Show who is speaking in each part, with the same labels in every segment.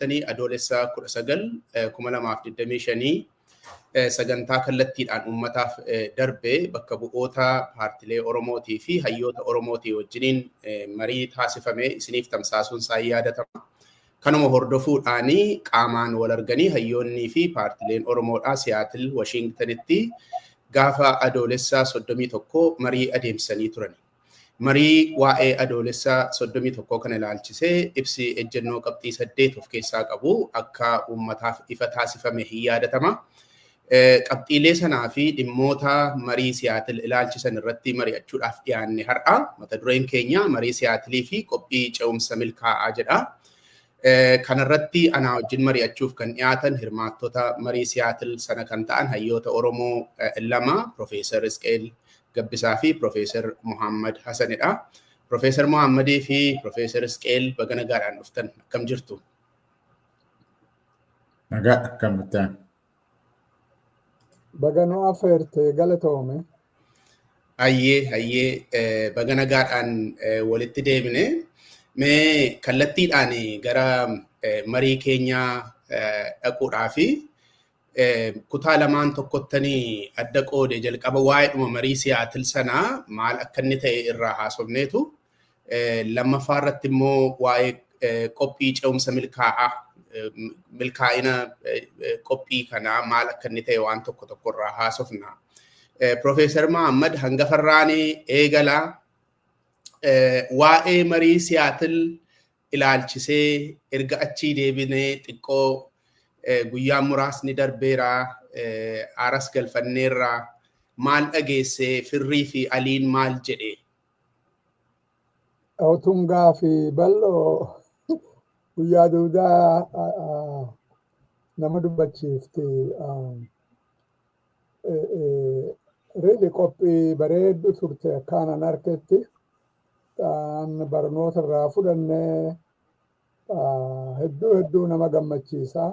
Speaker 1: Adoolessa 19, 2025 sagantaa kallattiidhaan uummataaf darbe bakka bu'oota paartilee Oromootii fi hayyoota Oromootii wajjiniin marii taasifame isiniif tamsaasuun isaa yaadatama. Kanuma hordofuudhaani qaamaan wal arganii hayyoonnii fi paartileen Oromoodhaa Siyaatil Washiingtanitti gaafa Adoolessa 31 marii adeemsisanii turan. Marii waa'ee Adoolessa 31 kana ilaalchisee ibsi ejjennoo qabxii 8 of keessaa qabu akka uummataaf ifa taasifame hin yaadatama. Qabxiilee sanaa fi dhimmoota marii Siyaatil ilaalchisan irratti mari'achuudhaaf dhiyaanne har'a. Mata dureen keenya marii Siyaatilii fi qophii ce'umsa milkaa'aa jedha. Kanarratti anaa wajjin mari'achuuf kan dhiyaatan hirmaattota marii Siyaatil sana kan ta'an hayyoota Oromoo lama, Profeesar Isqeel Gabbisaa fi Profeesar Muhammad Hassanidha. Profeesar Muhammadii fi Profeesar Isqeel, baga nagaadhaan dhuftan. Akkam jirtu?
Speaker 2: Nagaa, akkam jirtan?
Speaker 3: Baga nu affeerte, galatoome.
Speaker 1: Hayyee, baga nagaadhaan walitti deebine. Mee kallattiidhaan gara marii keenyaa dhaquudhaafi kutaa lamaan tokkottanii adda qoode. Jalqaba waa'eedhuma marii Siyaatil sanaa maal akka inni ta'e irraa haasofneetu, lammaffaa irratti immoo waa'ee qophii ce'umsa milkaa'aa, milkaa'ina qophii kanaa maal akka inni ta'e waan tokko tokko irraa haasofna. Profeesar Mahammad hangafarraan eegalaa. Waa'ee marii Siyaatil ilaalchisee erga achii deebinee xiqqoo guyyaan muraasni darbeera, aaras galfanneerra, maal dhageesse? Firrii fi Aliin maal jedhe?
Speaker 3: Otungaa fi bal'oo guyyaa duudaa nama dubbachiifti. Really, qophii bareeddu turte akkaanan arketti. Kan barnoota irraa fudhannee hedduu hedduu nama gammachiisa.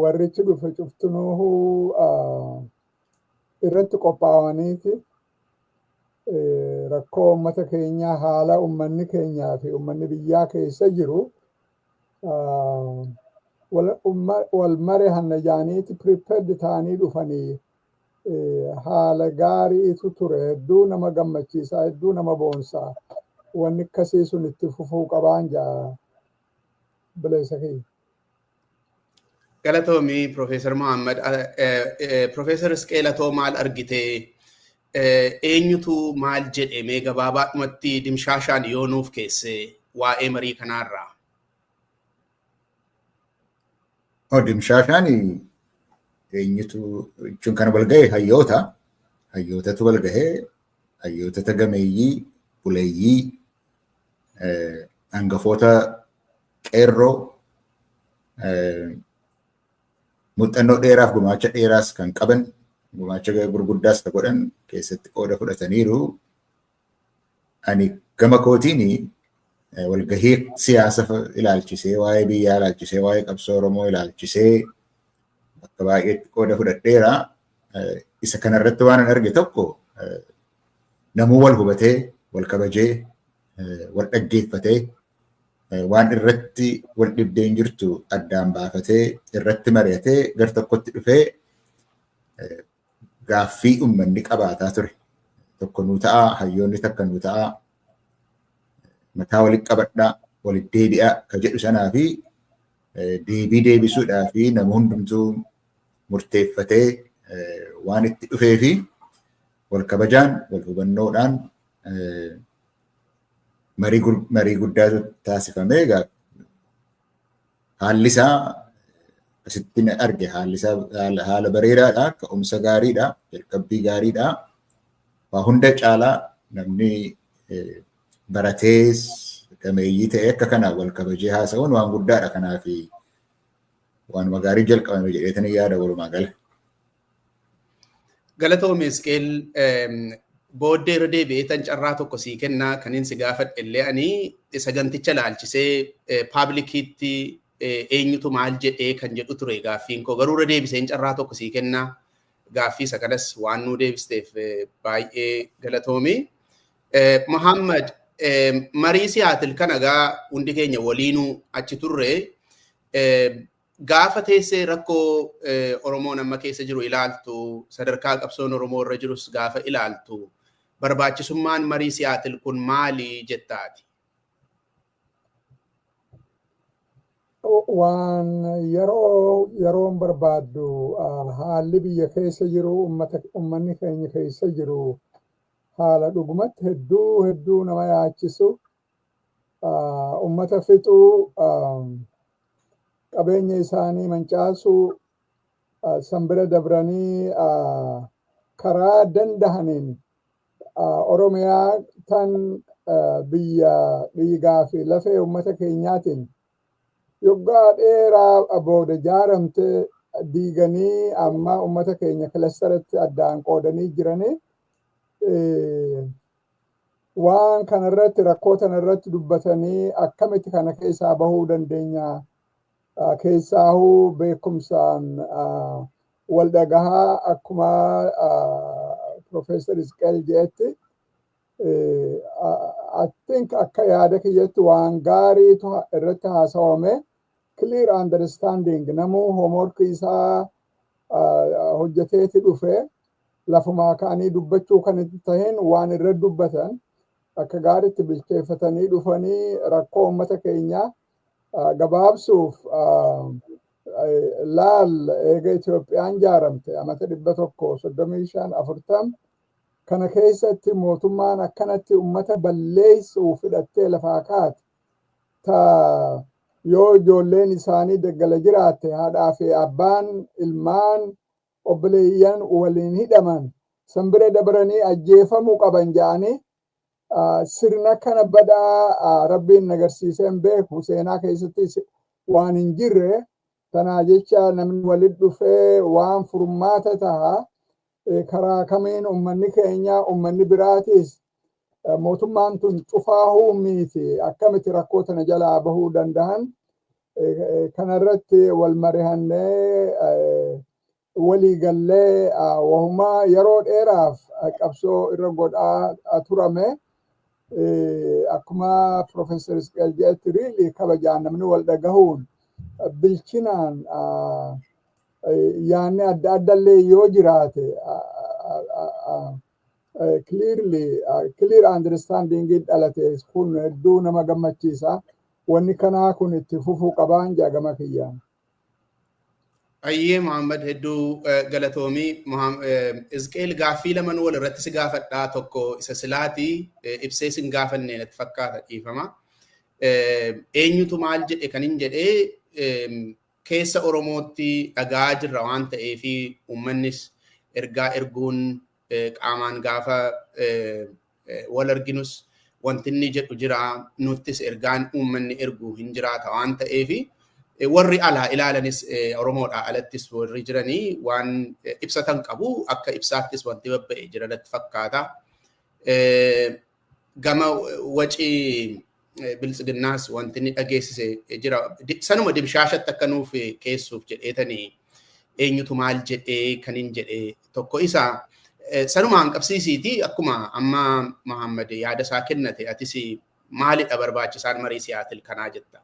Speaker 3: Warrichi dhufe cuftinuuhu irratti qophaa'aniiti. Rakkoo uummata keenyaa, haala uummanni keenyaa fi uummanni biyyaa keessa jiru wal mare hanna jaaniiti prepared ta'anii dhufanii haala gaariitu ture. Hedduu nama gammachiisaa, hedduu nama boonsaa. Wanni akkasii sun itti fufuu qabaan jaa, bileessa kiyya.
Speaker 1: Galatoomii, Profeesar Muhammad. Profeesar Isqeelatoo, maal argite? Eenyutu maal jedhe? Mee gabaabaadhumatti dimshaashaan yoo nuuf keesse waa'ee marii kanaarraa?
Speaker 2: Oh, dimshaashaan eenyutu jechuun kan wal gahe hayyoota. Hayyootatu wal gahee, hayyootata gameeyyii, buleeyyii, hangafoota qeerroo, muuxannoo dheeraaf gumaacha dheeraas kan qaban, gumaacha gurguddaas kan godhan keessatti qooda fudhataniiru. Ani gama kootiin walgahii siyaasa ilaalchisee, waa'ee biyyaa ilaalchisee, waa'ee qabsoo Oromoo ilaalchisee bakka baay'eetti qooda fudhadheera. Isa kanarratti waan an arge tokko, namuu wal hubatee, wal kabajee, wal dhaggeeffatee, waan irratti wal dhibdeen jirtu addaan baafatee irratti mari'atee gar tokkotti dhufee gaaffii uummanni qabaataa ture. Tokko nuu ta'aa, hayyoonni takka nuu ta'aa, mataa walitti qabadhaa, walitti deebi'aa ka jedhu sanaa fi deebii deebisuudhaa fi nama hundumtuu murteeffatee waan itti dhufee fi wal kabajaan, wal hubannoodhaan marii guddaatu taasifamee. Haalli isaa asitti arge haalli isaa haala bareedaadha, ka'umsa gaariidha, jalqabbii gaariidha. Waa hunda caalaa namni baratees gameeyyii ta'e akka kana wal kabajee haasa'uun waan guddaadha. Kanaaf waanuma gaarii jalqabame jedheetanii yaada walumaa gala.
Speaker 1: Galatoome, Isqeel. Booddee irra deebi'ee tan carraa tokko sii kennaa. Kanin si gaafadhe illee ani saganticha ilaalchisee publicitti eenyutu maal jedhee kan jedhu ture gaaffiin koo. Garuu irra deebiseen carraa tokko sii kennaa. Gaaffii isa kanas waan nuu deebisteef baay'ee galatoomi. Muhammad, marii Siyaatil kana egaa hundi keenya waliinuu achi turre. Gaafa teessee rakkoo Oromoon amma keessa jiru ilaaltu, sadarkaa qabsoon Oromoo irra jirus gaafa ilaaltu, barbaachisummaan marii Siyaatil kun maali jettaati?
Speaker 3: Waan yeroo yeroon barbaaddu, haalli biyya keessa jiru, uummanni keenya keessa jiru haala dhugumatti hedduu hedduu nama yaachisu, uummata fixuu, qabeenya isaanii mancaasuu, san bira dabranii karaa dandahaniin Oromiyaa tan biyya dhiigaa fi lafee uummata keenyaatiin yoggaa dheeraa booda jaaramte diiganii amma uummata keenya clusteratti addaan qoodanii jiranii, waan kanarratti, rakkoo tanarratti dubbatanii akkamitti kana keessaa bahuu dandeenya, keessaahuu beekumsaan wal dhagahaa, akkuma Profeesar Isqeel jedhetti, I think akka yaada kiyyatti waan gaariitu irratti haasawame. Clear understanding, namuu homework isaa hojjeteeti dhufe, lafumaa ka'anii dubbachuu kan itti tahin waan irra dubbatan akka gaariitti bilcheeffatanii dhufanii, rakkoo uummata keenyaa gabaabsuuf laal, eega Itoophiyaan jaaramte amata 135 40 kana keessatti mootummaan akkanatti uummata balleessuu fidhattee lafaa kaate, ta yoo ijoolleen isaanii daggala jiraatte haadhaa fi abbaan, ilmaan, obboleeyyan waliin hidhaman, san bira dabranii ajjeefamuu qaban jedhanii, sirna kana badaa Rabbiin agarsiiseen beeku, seenaa keessatti waan hin jirre tanaa jecha namni walit dhufee waan furmaata taha, karaa kamiin ummanni keenya, ummanni biraatis, mootummaan tun cufaahuu miti, akkamitti rakkoo tana jalaa bahuu danda'an kanarratti wal marihannee walii gallee, wahumaa yeroo dheeraaf qabsoo irra godhaa turame, akkuma Profeesar Isqeel jedhetti, really kabajaan namni wal dhagahuun, bilchinaan, yaanni adda addallee yoo jiraate, clearly clear understanding dhalate kun hedduu nama gammachiisa. Wanni kanaa kun itti fufuu qabaan jedhama kiyyaan.
Speaker 1: Ayyee Muhammad, hedduu galatoomii. Izqeel, gaaffii laman wal irratti si gaafadhaa. Tokko isa silaatii ibsee sin gaafanne natti fakkaata, dhiifama. Eenyutu maal jedhe kan hin jedhee, keessa Oromootti dhagaa jirra waan ta'eefi uummannis ergaa erguun, qaamaan gaafa wal arginus wanti inni jedhu jira, nuttis ergaan uummanni ergu hin jiraata waan ta'eefi, warri alaa ilaalanis, Oromoodhaa alattis warri jiranii waan ibsatan qabu, akka ibsaattis wanti babba'e jira natti fakkaata. Gama wacii biltsiginnaas wanti inni dhageessise jira. Sanuma dibshaashatti akka nuuf keessuuf jedheetanii eenyutu maal jedhee kan hin jedhee tokko isa. Sanumaan qabsiisiiti, akkuma amma Muhammad yaada isaa kennate, atis maalidha barbaachisaan marii Siyaatil kanaa jetta?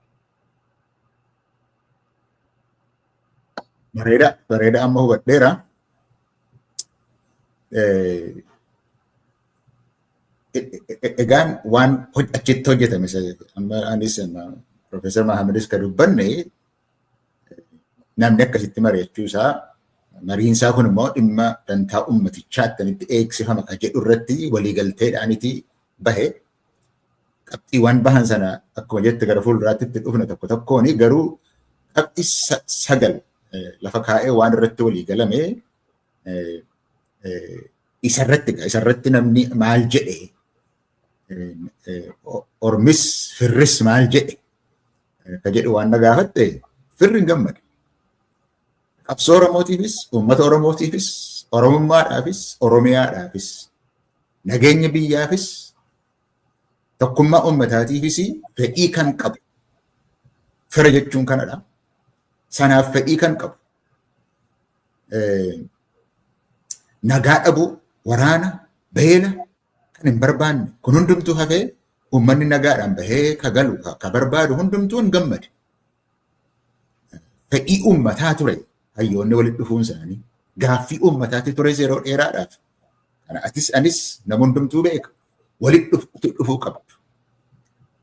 Speaker 2: Bareeda, bareeda, amma hubadheera. Egaan waan achitti hojjetame amma anis Profeesar Mahamadis ka dubbanne, namni akkasitti mari'achuu isaa, mariin isaa kun immoo dhimma dantaa uummatichaa attamitti eegsifama ka jedhu irratti waliigalteedhaaniti bahe. Qabxiiwwan bahan sana akkuma jette gara fuulduraatti itti dhufna tokko tokkooni, garuu qabxii 9 lafa kaa'ee waan irratti walii galame isarratti namni maal jedhe, ormis firris maal jedhe ka jedhu waan na gaafatte, firri hin gammade. Qabsoo Oromootiifis, uummata Oromootiifis, Oromummaadhaafis, Oromiyaadhaafis, nageenya biyyaafis, tokkummaa uummataatiifis fedhii kan qabu fira jechuun kanadha. Sanaaf fedhii kan qabu. Nagaa dhabuu, waraana, beela kan hin barbaanne kun hundumtuu hafee uummanni nagaadhaan bahee ka galu ka barbaadu hundumtuu hin gammade. Fedhii uummataa ture hayyoonni walitti dhufuun isaanii gaaffii uummataatti ture yeroo dheeraadhaaf. Kana atis anis nama hundumtuu beeka. Walitti dhufuu qabdu.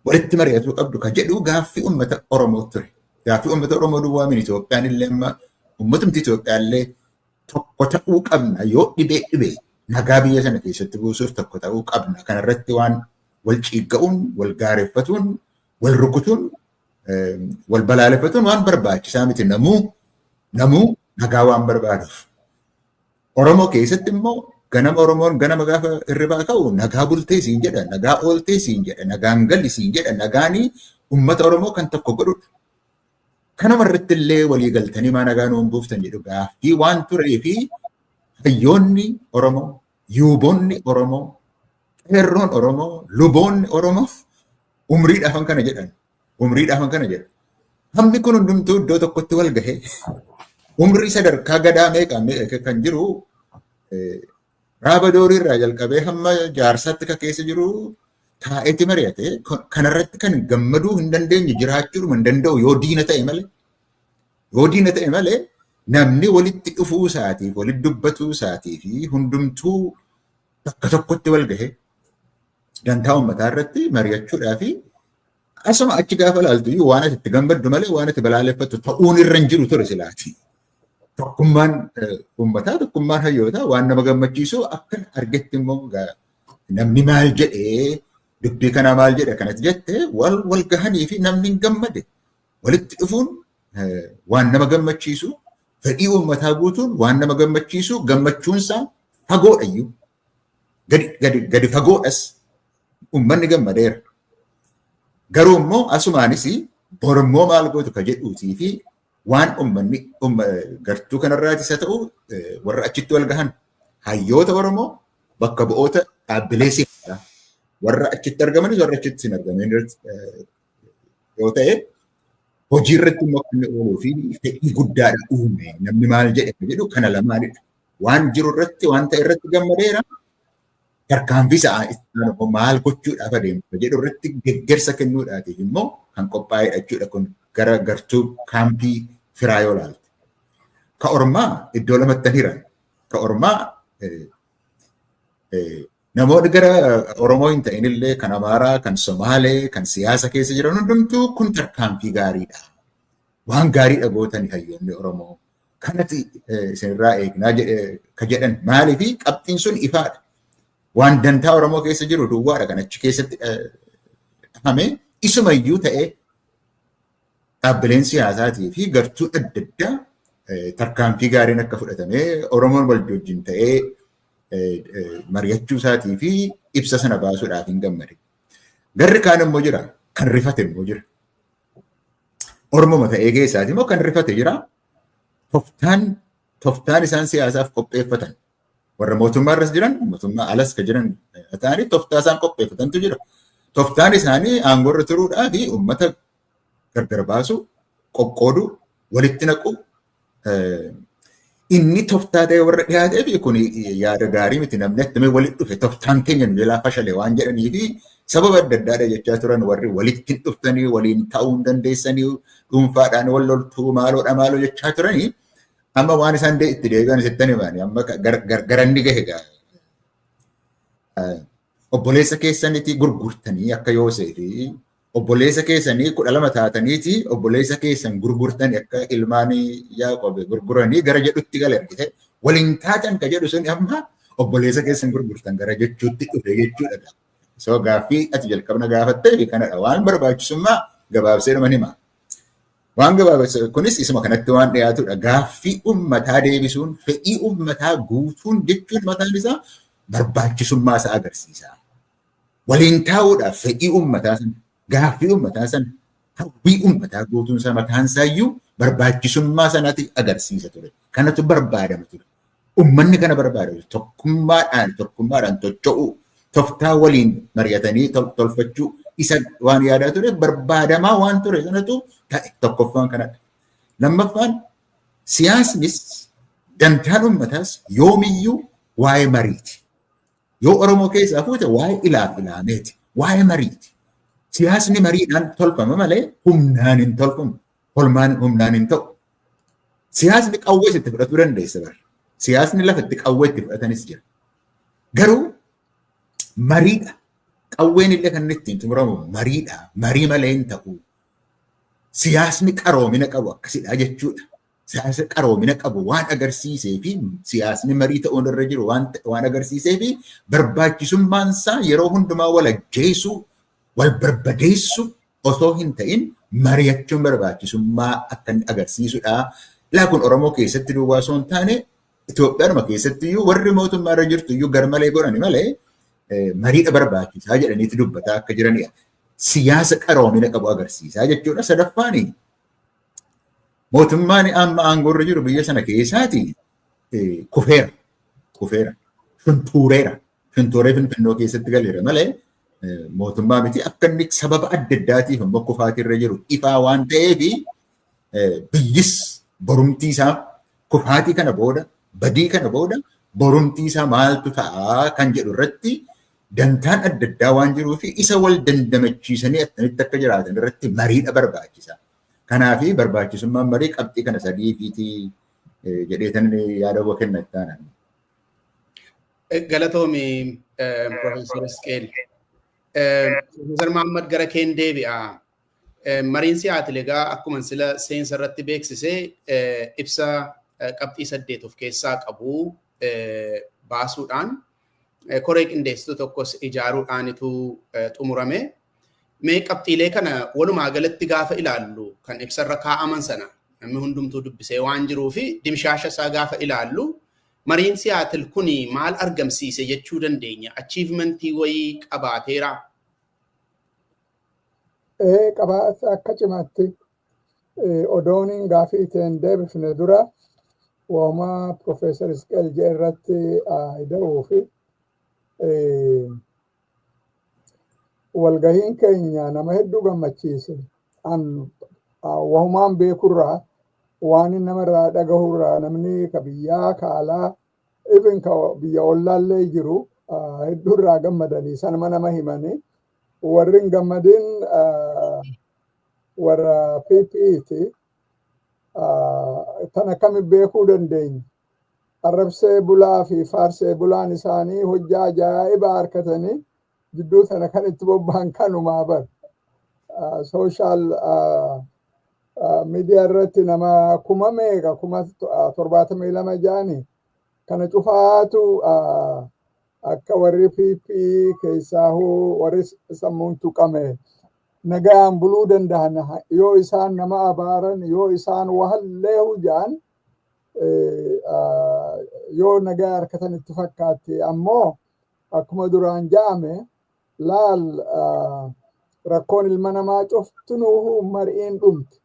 Speaker 2: Walitti mari'atuu qabdu kan jedhu gaaffii uummata Oromoo ture. Gaaffii uummata Oromoo duwwaa miti Itoophiyaan illee amma uummatumti Itoophiyaa illee tokko ta'uu qabna yoo dhibee dhibee nagaa biyya sana keessatti buusuuf tokko ta'uu qabna. Kanarratti waan wal ciigga'uun, wal gaareffatuun, wal rukutuun, wal balaaleffatuun waan barbaachisaa miti namuu nagaa waan barbaaduuf. Oromoo keessatti immoo ganama Oromoon ganama gaafa hirribaa ka'u nagaa bultee siin jedha, nagaa ooltee siin jedha, nagaan galli siin jedha, nagaanii uummata Oromoo kan tokko godhudha. Kanuma irratti illee walii galtanii maa nagaa nuun buuftan jedhu gaaffii waan turee fi hayyoonni Oromoo, yuuboonni Oromoo, qeerroon Oromoo, luboonni Oromoo umriidhaafan kana jedhan. Umriidhaafan kana jedhan. Hammi kun hundumtuu iddoo tokkotti wal gahee umrii sadarkaa gadaa meeqa kan jiru raaba doorii irraa jalqabee hamma jaarsaatti kan keessa jiru taa'eeti mari'ate kanarratti kan gammaduu hin dandeenye jiraachuudhuma hin danda'u yoo diina ta'e malee. Yoo diina ta'e malee namni walitti dhufuu isaatiif walitti dubbatuu isaatii fi hundumtuu bakka tokkotti wal gahee dantaa uummataa irratti mari'achuudhaa fi asuma achi gaafa ilaaltu iyyuu waan ati itti gammaddu malee waan ati balaaleffattu ta'uun irra hin jiru ture silaati. Tokkummaan uummataa tokkummaan hayyootaa waan nama gammachiisu akkan argetti immoo namni maal jedhee dubbii kanaa maal jedhe kanatti jette wal gahanii fi namni hin gammade walitti dhufuun waan nama gammachiisu fedhii uummataa guutuun waan nama gammachiisu gammachuunsaa fagoodha iyyuu gadi fagoodhas uummanni gammadeera. Garuu immoo asumaanis borummoo maal gootu ka jedhuutii fi waan uummanni gartuu kanarraatis haa ta'u warra achitti wal gahan hayyoota Oromoo bakka bu'oota dhaabbilee siyaasaa warra achitti argamanis warra achitti hin argamin yoo ta'e hojii irratti immoo kan ooluu fi fedhii guddaadha uume namni maal jedhe jedhu kana lamaanidha. Waan jiru irratti waan ta'e irratti gammadeera. Tarkaanfii isaa maal gochuudhaaf adeemu jedhu irratti deeggarsa kennuudhaatiif immoo kan qophaa'edha jechuudha kun gara gartuu kaampii firaa yoo ilaalte. Ka ormaa iddoo lamatti hiran. Ka ormaa namoonni gara Oromoo hin ta'in illee kan Amaaraa, kan Somaalee, kan siyaasa keessa jiran hundumtuu kun tarkaanfii gaariidha. Waan gaariidha gootani hayyoonni Oromoo. Kanatti isinirraa eegnaa ka jedhan maaliifi qabxiin sun ifaadha. Waan dantaa Oromoo keessa jiru duwwaadha kan achi keessatti dhahame isumayyuu ta'ee dhaabbileen siyaasaatii fi gartuu adda addaa tarkaanfii gaariin akka fudhatamee Oromoon wal wajjin ta'ee mari'achuu isaatii fi ibsa sana baasuudhaaf hin gammade. Garri kaan immoo jira, kan rifate immoo jira. Oromoma ta'ee keessaati immoo kan rifate jira. Toftaan isaan siyaasaaf qopheeffatan. Warra mootummaa irras jiran, mootummaa alas ka jiran ta'anii toftaa isaan qopheeffatantu jira. Toftaan isaanii aangoo irra turuudhaa fi uummata gargar baasu, qoqqooduu, walitti naquu inni toftaa ta'e warra dhiyaatee fi kun yaada gaarii miti namni attamee walitti dhufe toftaan keenya nu jalaa fashale waan jedhanii fi sababa adda addaadha jechaa turan warri walitti dhuftanii waliin ta'uu hin dandeessanii dhuunfaadhaan wal loltuu maaloodha maaloo jechaa turanii amma waan isaan itti deebi'an sittan himani amma garanni gahe gaa. Obboleessa keessanitti gurgurtanii akka Yoosefi obboleessa keessanii 12 taataniiti obboleessa keessan gurgurtanii akka ilmaan Yaaqoob gurguranii gara jedhutti gale argite waliin taatan ka jedhu sun amma obboleessa keessan gurgurtan gara jechuutti dhufe jechuudha. So gaaffii ati jalqabna gaafattee fi kanadha waan barbaachisummaa gabaabsee dhuma hima. Waan gabaabsa kunis isuma kanatti waan dhiyaatudha. Gaaffii uummataa deebisuun fedhii uummataa guutuun jechuun mataan isaa barbaachisummaa isaa agarsiisa. Waliin taa'uudhaaf fedhii uummataa sana gaaffii uummataa sana hawwii uummataa guutuun isaa mataan isaayyuu barbaachisummaa sanatti agarsiisa ture. Kanatu barbaadama ture. Uummanni kana barbaada tokkummaadhaan tocho'uu toftaa waliin mari'atanii tolfachuu isa waan yaadaa ture barbaadamaa waan ture sanatu ta'e tokkoffaan kanadha. Lammaffaan siyaasnis dantaan uummataas yoomiyyuu waa'ee mariiti. Yoo Oromoo keessaa fuute waa'ee ilaaf ilaameeti, waa'ee mariiti. Siyaasni mariidhaan tolfama malee humnaan hin tolfamu. Holmaan humnaan hin ta'u. Siyaasni qawwee itti fudhatuu dandeessa bara. Siyaasni lafa itti qawwee itti fudhatanis jira. Garuu mariidha. Qawween illee kan ittiin xumuramu mariidha. Marii malee hin ta'u. Siyaasni qaroomina qabu akkasidha jechuudha. Siyaasni qaroomina qabu waan agarsiisee fi siyaasni marii ta'uun irra jiru waan agarsiisee fi barbaachisummaan isaa yeroo hundumaa wal ajjeesuu, wal barbadeessu osoo hin ta'in mari'achuun barbaachisummaa akka inni agarsiisudha. Laa kun Oromoo keessatti duwwaa osoo hin taane Itoophiyaanuma keessatti iyyuu warri mootummaa irra jirtu iyyuu garmalee godhani malee mariidha barbaachisaa jedhaniitu dubbataa akka jiranidha. Siyaasa qaroomina qabu agarsiisaa jechuudha. Sadaffaani mootummaan amma aangoorra jiru biyya sana keessaati kufeera. Kufeera. Shuntuureera. Shuntuuree Finfinnoo keessatti galeera malee mootummaa miti akka inni sababa adda addaatiif immoo kufaatii irra jiru ifaa waan ta'eef biyyis borumtii isaa kufaatii kana booda badii kana booda borumtii isaa maaltu ta'a kan jedhu irratti dantaan adda addaa waan jiruu fi isa wal dandamachiisanii attamitti akka jiraatan irratti mariidha barbaachisa. Kanaaf barbaachisummaan marii qabxii kana sadii fiitii jedheetan yaada koo kenna itti.
Speaker 1: Galatoomi Profeesar Isqeel. Profeesar Mahammad gara keen deebi'a. Mariin Siyaatil egaa akkuma sila seensa irratti beeksisee ibsa qabxii 8 of keessaa qabu baasuudhaan koree qindeessituu tokkos ijaaruudhaanitu xumurame. Mee qabxiilee kana walumaa galatti gaafa ilaallu kan ibsarra kaa'aman sana namni hundumtuu dubbisee waan jiruu fi dimshaasha isaa gaafa ilaallu mariin Siyaatil kuni maal argamsiise jechuu dandeenya? Achievementii wayii qabaateera?
Speaker 3: Qabaata akka cimaatti odooniin gaafii ittiin deebifne dura waama Profeesar Isqeel jedhe irratti ida'uu fi walgahiin keenya nama hedduu gammachiise. An wahumaan beekurraa waan namarraa dhagahurraa namni ka biyyaa ka alaa even ka biyya ollaallee jiru hedduurraa gammadanii sanuma nama himanii warri hin gammadin warra PPEti. Tan akkami beekuu dandeenya? Arrabsee bulaa fi faarsee bulaan isaanii hojjaa ajaa'ibaa harkatanii jidduu tana kan itti bobba'an kanumaa bar. Social media irratti nama kuma meeqa 72,000 ja'anii kana cufaatu akka warri PP keessaahuu warri sammuun tuqame nagaan buluu danda'an yoo isaan nama abaaran yoo isaan wahallee ja'an yoo nagaa harkatan itti fakkaatti. Ammoo akkuma duraan ja'ame laal rakkoon ilma namaa cuftinuuhu mari'iin dhumti.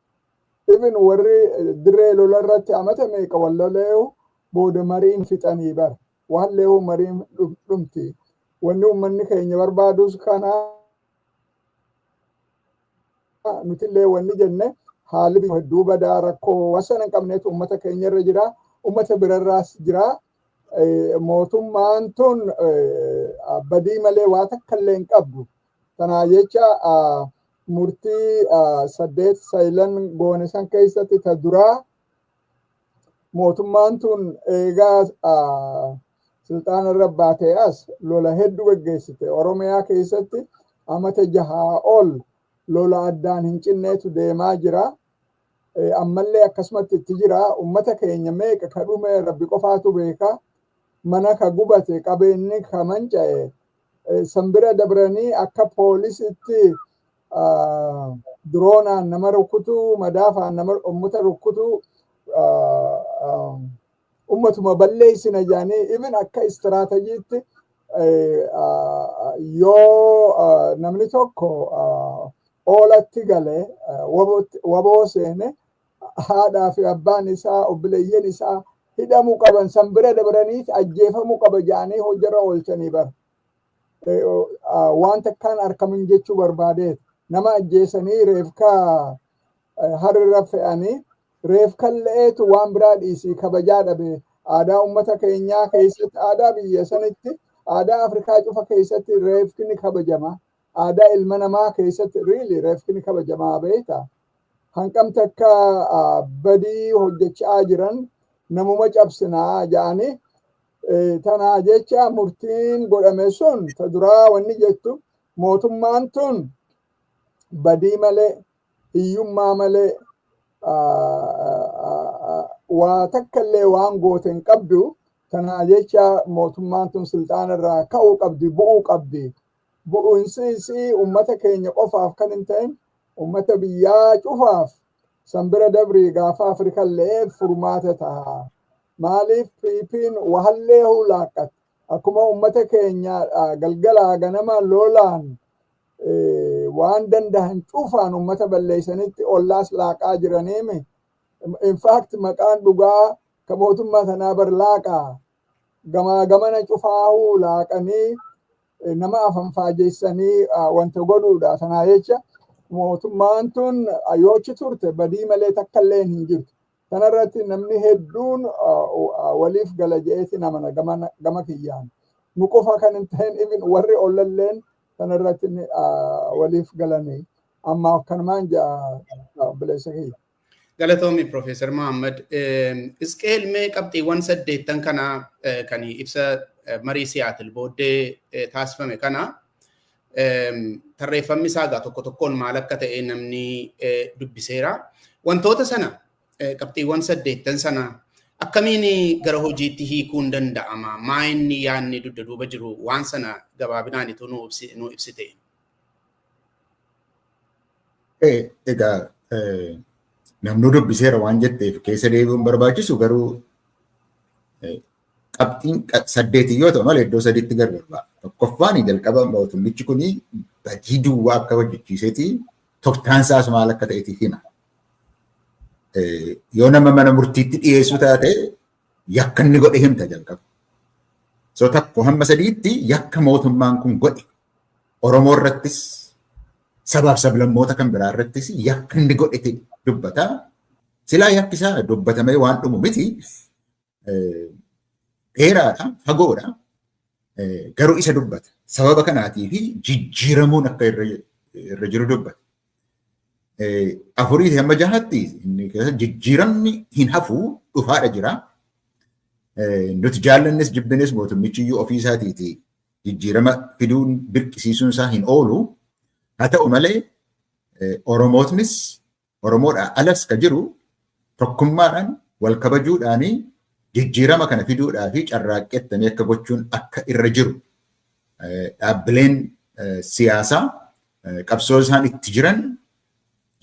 Speaker 3: Even warri dirree lola irratti amata meeqa wallaleehu booda mariin fixanii bara. Wahalleehu mariin dhumti. Wanni uummanni keenya barbaadus kana nutillee wanni jenne haalli hedduu badaa rakkoo wasana hin qabneetu uummata keenya irra jira. Uummata birarraas jira. Mootummaan tun badii malee waa takka illee hin qabdu. Kanaa jecha murtii 8 saayilan goone san keessatti ta duraa mootummaan tun eegaa silxaana irra baatee as lola hedduu geggeessite. Oromiyaa keessatti amata 6 ol lola addaan hin cinneetu deemaa jira. Ammallee akkasumatti itti jira. Uummata keenya meeqa ka dhume rabbi qofaatu beeka. Mana ka gubate qabeenyi ka manca'e sanbira dabranii akka poolisitti diroonaan nama rukutu madaafaan nama uummata rukutu ummatuma balleessina jedhanii even akka istiraatajiitti yoo namni tokko oolatti gale waboo seene haadhaa fi abbaan isaa obboleeyyan isaa hidhamuu qaban sanbira dabranii ajjeefamuu qaba jedhanii hojjarra oolchanii bara. Waan takkaan argamin jechuu barbaadeet nama ajjeesanii reefka harrirra fe'anii reefka le'eetu waan biraa dhiisii kabajaa dhabe aadaa uummata keenyaa keessatti aadaa biyya sanitti aadaa Afrikaa cufa keessatti reefki ni kabajama. Aadaa ilma namaa keessatti riili reefki ni kabajamaa beekta. Hanqamta akka badii hojjechaa jiran namuma cabsinaa ja'anii tanaa jecha murtiin godhame sun ta duraa wanni jettu mootummaan tun badii malee hiyyummaa malee waa takkallee waan goote hin qabdu. Tanaa jecha mootummaan tun silxaana irraa ka'uu qabdi, bu'uu qabdi. Bu'uunsi isii ummata keenya qofaaf kan hin ta'in ummata biyyaa cufaaf sanbira dabrii gaafa Afrikallee furmaata ta'a. Maaliif PP'n wahallee hulaaqqat akkuma ummata keenya galgalaa ganama lolaan waan danda'an cufaan ummata balleessanitti ollaas laaqaa jiraniimi. In fact maqaan dhugaa ka mootummaa tanaa bar laaqaa gamaa gamana cufaahuu laaqanii nama afanfaajeessanii wanta godhuudha. Tanaa jecha mootummaan tun yoochi turte badii malee takkallee hin jirtu. Kanarratti namni hedduun waliif gala je'eeti namana gama kiyyaan. Nu qofa kan hin ta'in even warri ollalleen kanarratti waliif galanii. Ammaaf kanumaan ja'a obboleessa kiyya.
Speaker 1: Galatoomi Profeesar Mahammad. Isqeel mee qabxiiwwan 8 kana kan ibsa marii Siyaatil booddee taasifame kana tarreeffamni isaa egaa tokko tokkoon maal akka ta'e namni dubbiseera. Wantoota sana qabxiiwwan 8 sana akkamiin gara hojiitti hiikuun danda'ama? Maa inni yaadni dugda duuba jiru waan sana gabaabinaan ituu nu ibsite?
Speaker 2: Egaa namni dubbiseera waan jetteef keessa deebi'uun barbaachisu garuu qabxiin 8 yoo ta'u malee iddoo 3tti gargar ba'a. Tokkoffaan jalqaba mootummichi kun badii duwwaa akka hojjechiiseeti tooftaan isaas maal akka ta'eeti hima. Yoo nama mana murtiitti dhiyeessuu taate yakka inni godhe himta jalqaba. So 1 hamma 3tti yakka mootummaan kun godhe Oromoo irrattis sabaaf sablammoota kan biraa irrattis yakka inni godhe dubbata. Silaa yakki isaa dubbatamee waan dhumu miti. Dheeraadha, fagoodha. Garuu isa dubbata. Sababa kanaatii fi jijjiiramuun akka irra jiru dubbata. 4 hamma 6tti jijjiiramni hin hafu dhufaadha jira. Nuti jaallannes jibbines mootummichi iyyuu ofii isaatiiti jijjiirama fiduun birqisiisuun isaa hin oolu. Haa ta'u malee Oromootnis Oromoodhaa alas ka jiru tokkummaadhaan wal kabajuudhaanii jijjiirama kana fiduudhaa fi carraaqqeettamee akka gochuun akka irra jiru dhaabbileen siyaasaa qabsoo isaan itti jiran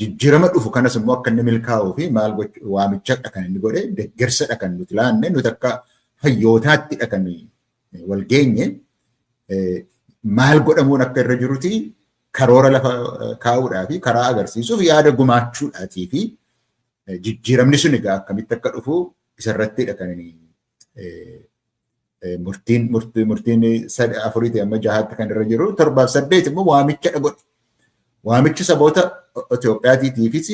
Speaker 2: jijjiirama dhufu kanas immoo akka inni milkaa'uu fi maal waamichadha kan inni godhe deeggarsadha kan nuti laanne nuti akka hayyootaatti kan wal geenye maal godhamuun akka irra jiruti karoora lafa kaa'uudhaa fi karaa agarsiisuuf yaada gumaachuudhaatii fi jijjiiramni sun egaa akkamitti akka dhufu isarrattidha kan inni murtiin 4 amma 6tti kan irra jiru 7 fi 8 immoo waamicha godhe. Waamichi saboota Itoophiyaatiifis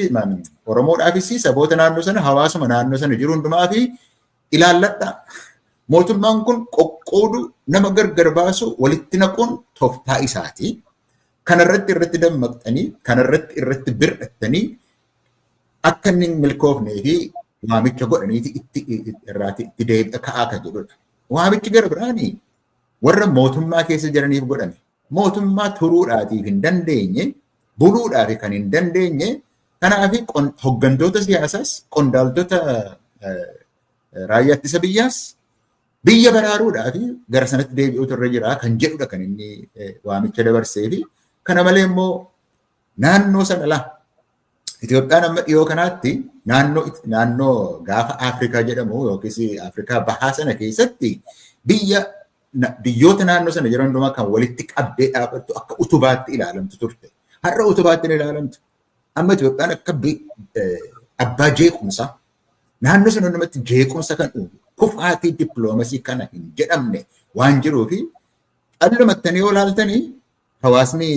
Speaker 2: Oromoodhaafis saboota naannoo sana hawaasuma naannoo sana jiru hundumaa fi ilaalladha. Mootummaan kun qoqqoodu nama gargar baasu walitti naquun tooftaa isaati. Kanarratti irratti dammaqxanii kanarratti irratti bir'attanii akka inni hin milkoofnee fi waamicha godhaniiti itti irraati itti deebi'a ka'aa kan jedhudha. Waamichi gara biraanii warra mootummaa keessa jiraniif godhame. Mootummaa turuudhaatiif hin dandeenye, buluudhaaf kan hin dandeenye, kanaaf hoggantoota siyaasaas, qondaaltota raayyaa ittisa biyyaas biyya baraaruudhaaf gara sanatti deebi'uutu irra jira kan jedhudha kan inni waamicha dabarsee fi kana malee immoo naannoo sana laa Itoophiyaan amma dhiyoo kanaatti naannoo gaafa Afrikaa jedhamu yookiis Afrikaa bahaa sana keessatti biyyoota naannoo sana jiran hundumaa kan walitti qabdee dhaabbattu akka utubaatti ilaalamtu turte. Har'a utubaatti ilaalamtu. Amma Itoophiyaan akka abbaa jeequmsaa naannoo sana hundumatti jeequmsa kan uumu kufaatii dippiloomasii kana hin jedhamne waan jiruufi callumattanii yoo ilaaltanii hawaasni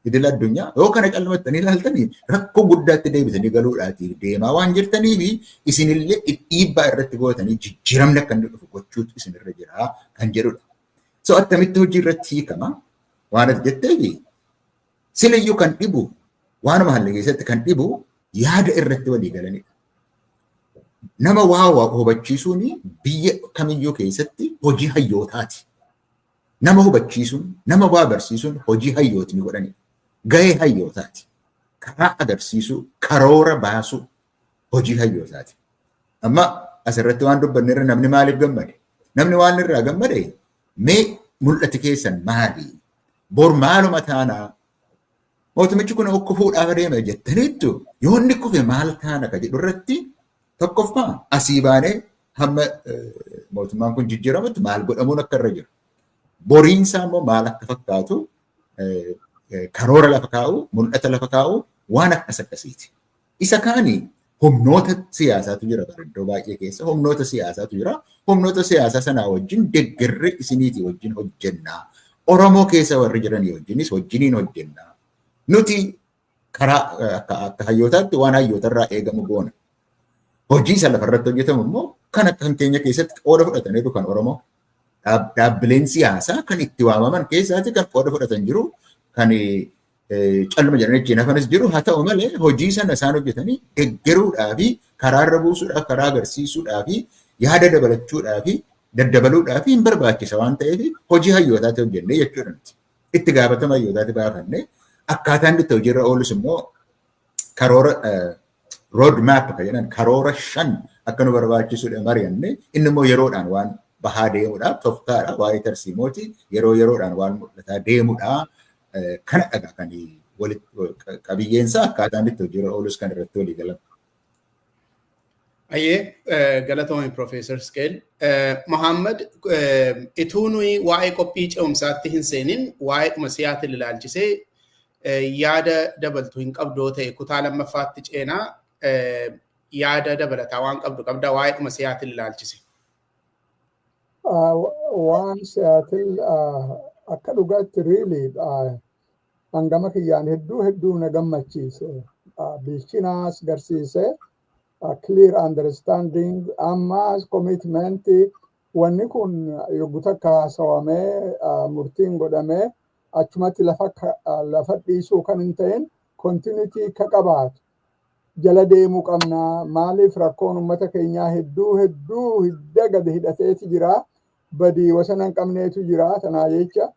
Speaker 2: idil addunyaa yoo kana callumattanii ilaaltanii rakkoo guddaatti deebisanii galuudhaatiif deemaa waan jirtanii fi isinillee dhiibbaa irratti gootanii jijjiiramni akka inni dhufu gochuutu isinirra jira kan jedhudha. So attamitti hojii irratti hiikama waan ati jetteefi siliyyuu kan dhibu waanuma halle keessatti kan dhibu Yaada irratti walii galanidha. Nama waa hubachiisuun biyya kamiyyuu keessatti hojii hayyootaati. Nama hubachiisuun, nama waa barsiisuun hojii hayyootni godhanidha. Gahee hayyootaati. Karaa agarsiisuu, karoora baasuu hojii hayyootaati. Amma asirratti waan dubbanne irra namni maaliif gammade? Namni waan irraa gammade mee mul'ati keessan maali? Bor maaluma taanaa? Mootummichi kun kufuudhaaf adeema jettaniittu yoo inni kufe maal taana ka jedhu irratti tokkoffaa asii baanee hamma mootummaan kun jijjiiramutti maal godhamuun akka irra jiru. Boriinsaa immoo maal akka fakkaatu karoora lafa kaa'u, mul'ata lafa kaa'u waan akkas akkasiiti. Isa kaani humnoota siyaasaatu jira iddoo baay'ee keessa humnoota siyaasaatu jira. Humnoota siyaasaa sanaa wajjin deeggarri isiniitii wajjin hojjennaa. Oromoo keessa warri jiranii wajjinis wajjiniin hojjennaa. Nuti karaa akka hayyootaatti waan hayyootarraa eegamu goona. Hojii isa lafarratti hojjetamu immoo kan akka kan keenya keessatti qooda fudhataniiru kan Oromoo. Dhaabbileen siyaasaa kan itti waamaman keessaatti kan qooda fudhatan jiru kan calluma jedhanii achiin hafanis jiru haa ta'u malee hojii sana isaan hojjetanii deeggaruudhaa fi karaarra buusuudhaaf karaa agarsiisuudhaa fi yaada dabalachuudhaa fi daddabaluudhaa fi hin barbaachisa waan ta'eef hojii hayyootaatti hojjennee jechuudha nuti. Itti gaafatama hayyootaatti baafannee akkaataan itti hojiirra oolus immoo karoora road map kan jedhan karoora 5 akka nu barbaachisuudha mari'anne inni immoo yeroodhaan waan bahaa deemuudha tooftaadha waa'ee tarsiimooti yeroo yeroodhaan waan mul'ataa deemuudha kana dhagaa kan qabiyyeensaa akkaataan itti hojiirra oolus kan irratti walii galama.
Speaker 1: Ayyee galatoomii Profeesar Iskeel. Mohaammed ituu nuyi waa'ee qophii ce'umsaatti hin seenin waa'ee dhuma Siyaatil ilaalchisee yaada dabaltu hin qabdoo ta'e kutaa lammaffaatti ceenaa yaada dabalataa waan qabdu qabdaa waa'ee dhuma Siyaatil ilaalchise.
Speaker 3: Waan Siyaatil akka dhugaatti really hangama kiyyaan hedduu hedduu na gammachiise. Bilchinaas garsiise. Clear understanding ammas commitment wanni kun yogguu takka haasawamee murtiin godhamee achumatti lafa dhiisuu kan hin ta'in continuity ka qabaatu jala deemuu qabna. Maaliif rakkoon uummata keenyaa hedduu hedduu hidda gadi hidhateeti jira. Badii wasana hin qabneetu jira. Tanaa jecha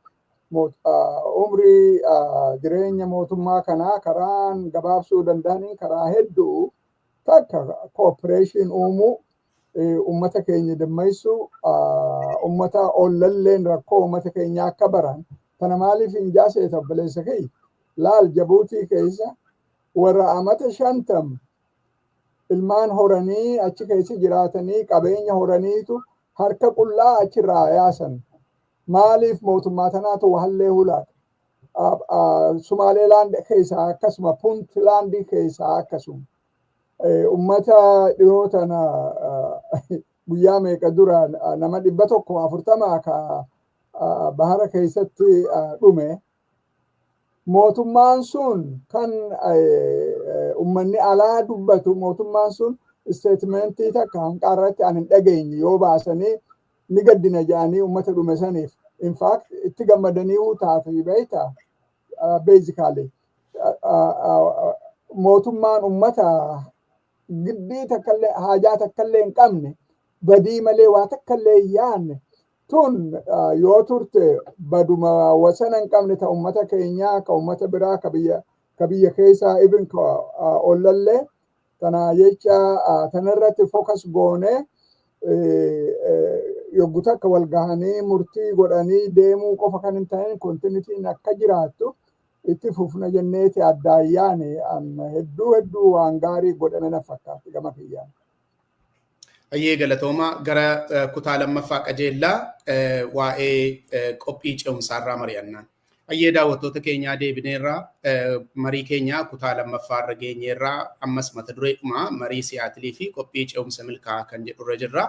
Speaker 3: umrii jireenya mootummaa kanaa karaan gabaabsuu danda'aniin karaa hedduu takka cooperation uumuu uummata keenya dammaysuu uummata ollalleen rakkoo uummata keenyaa akka baran. Tana maaliif hin jaaseeta obboleessa kiyya? Laal Jabuutii keessa warra amata 50 ilmaan horanii achi keessa jiraatanii qabeenya horaniitu harka qullaa achirraa yaasan. Maaliif mootummaa tanaatu wahallee hulaadha? Sumaaleelaand keessaa akkasuma Puntlaandii keessaa akkasuma. Uummata dhiyoo tana guyyaa meeqa dura nama 140 ka bahara keessatti dhume. Mootummaan sun kan uummanni alaa dubbatu mootummaan sun isteetmentii takka hanqaarratti ani hin dhageenye yoo baasanii ni gaddina jedhanii uummata dhume saniif. In fact itti gammadanii taate beektaa basically. Mootummaan uummata giddii takkallee haajaa takkallee hin qabne badii malee waa takkallee hin yaadne tun yoo turte baduma wasana hin qabne ta uummata keenyaa ka uummata biraa ka biyya keessaa even ka ollallee tana jecha tanarratti focus goonee yogguu takka wal gahanii murtii godhanii deemuu qofa kan hin ta'in continuityn akka jiraattu itti fufna jenneeti addaayyaani hedduu hedduu waan gaarii godhame na fakkaatti gama kiyyaan.
Speaker 1: Ayyee galatooma gara kutaa lammaffaa qajeellaa waa'ee qophii ce'umsaarraa mari'annaan. Ayyee daawwattoota keenyaa deebineerraa marii keenyaa kutaa lammaffaarra geenyeerraa ammas mata dureedhuma marii Siyaatilii fi qophii ce'umsa milkaa'aa kan jedhurra jirra.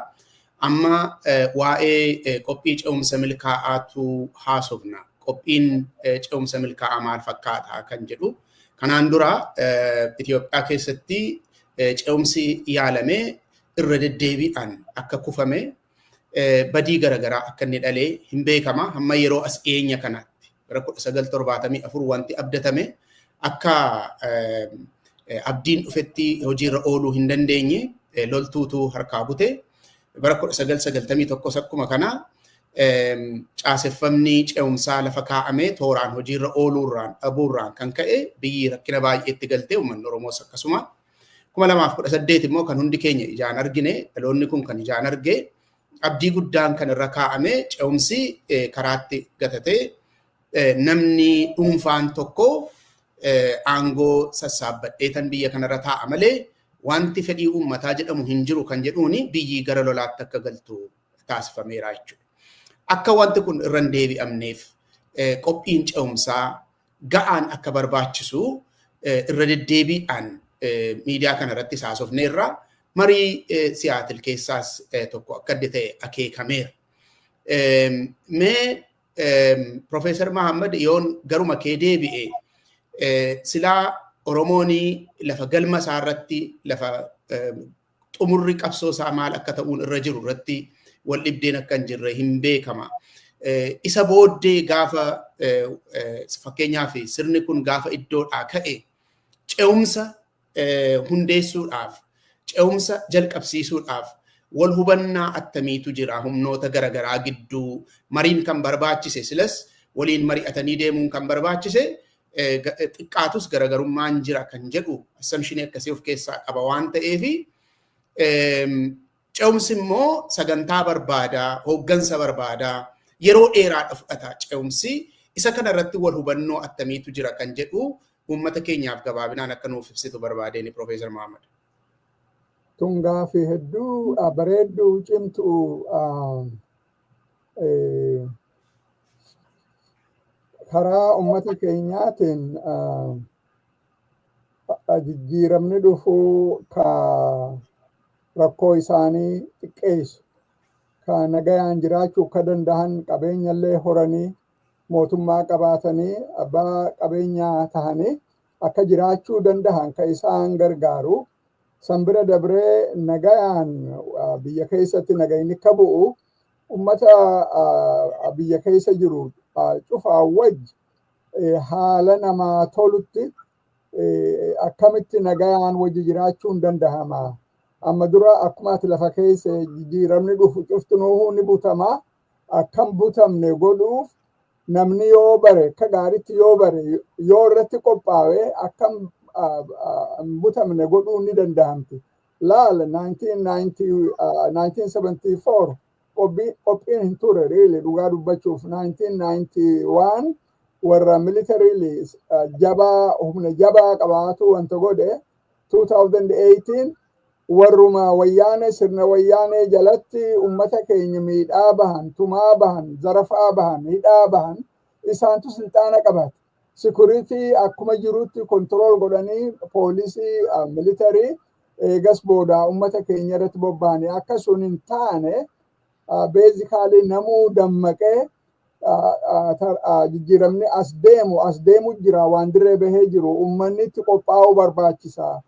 Speaker 1: Amma waa'ee qophii ce'umsa milkaa'aatu haasofna. Qophiin ce'umsa milkaa'aa maal fakkaata kan jedhu. Kanaan dura Itoophiyaa keessatti ce'umsi yaalamee irra deddeebiidhaan akka kufame badii garaagaraa akka inni dhalee hin beekama. Hamma yeroo as dhiyeenya kanaatti bara 1974 wanti abdatame akka Abdiin dhufetti hojiirra ooluu hin dandeenye, loltuutu harkaa bute. Bara 1991 akkuma kana caaseffamni ce'umsaa lafa kaa'ame tooraan hojiirra ooluurraan dhabuurraan kan ka'e biyyi rakkina baay'eetti galtee, uummanni Oromoos akkasuma. 2018 immoo kan hundi keenya ijaan argine, dhaloonni kun kan ijaan arge, abdii guddaan kan irra kaa'ame ce'umsi karaatti gatatee, namni dhuunfaan tokko aangoo sassaabbadhee tan biyya kanarra taa'a malee wanti fedhii uummataa jedhamu hin jiru kan jedhuuni biyyi gara lolaatti akka galtu taasifameera jechuudha. Akka wanti kun irra hin deebi'amneef qophiin ce'umsaa ga'aan akka barbaachisu irra deddeebiidhaan miidiyaa kanarratti haasofneerra. Marii Siyaatil keessaas tokko akka adda ta'e akeekameera. Mee Profeesar Mahammad, yoon garuma kee deebi'e, silaa Oromoon lafa galma isaa irratti, lafa xumurri qabsoo isaa maal akka ta'uun irra jiru irratti wal dhibdeen akka hin jirre hin beekama. Isa booddee gaafa fakkeenyaaf sirni kun gaafa iddoodhaa ka'e ce'umsa hundeessuudhaaf, ce'umsa jalqabsiisuudhaaf wal hubannaa attamiitu jira humnoota garaagaraa gidduu? Mariin kan barbaachise, silas waliin mari'atanii deemuun kan barbaachise, xiqqaatus garaagarummaan jira kan jedhu assumption akkasii of keessaa qaba waan ta'eefi, ce'umsi immoo sagantaa barbaadaa, hooggansa barbaadaa, yeroo dheeraadha fudhata ce'umsi. Isa kana irratti wal hubannoo attamiitu jira kan jedhu uummata keenyaaf gabaabinaan akka nuuf ibsitu barbaadeen, Profeesar Mahammad.
Speaker 3: Tun gaafii hedduu bareedduu cimtuu. Karaa ummata keenyaatiin jijjiiramni dhufuu ka rakkoo isaanii xiqqeessu, ka nagayaan jiraachuu akka danda'an, qabeenyallee horanii, mootummaa qabaatanii, abbaa qabeenyaa tahanii akka jiraachuu danda'an ka isaan gargaaru. San bira dabree nagayaan biyya keessatti nagayni akka bu'u, ummata biyya keessa jiru cufaa wajji haala namaa tolutti akkamitti nagayaan wajji jiraachuun dandahama. Amma dura akkuma ati lafa keessa jijjiiramni dhufu cuftinuuhuu ni butama. Akkam butamne godhuuf namni yoo bare, akka gaaritti yoo bare, yoo irratti qophaa'e, akkam butamne godhuun ni danda'amti. Laal, 1974 qophiin hin ture really. Dhugaa dubbachuuf 1991 warra militarily jabaa, humna jabaa qabaatu wanta godhe. 2018 warruma Wayyaanee, sirna Wayyaanee jalatti ummata keenya miidhaa bahan, tumaa bahan, zarafaa bahan, hidhaa bahan, isaantu silxaana qabaate. Security akkuma jirutti control godhanii, poolisii, military, eegas booda ummata keenya irratti bobba'anii. Akka sun hin taane basically namuu dammaqee, jijjiiramni as deemu jira, waan dirree bahee jiru, ummanni itti qophaa'uu barbaachisa.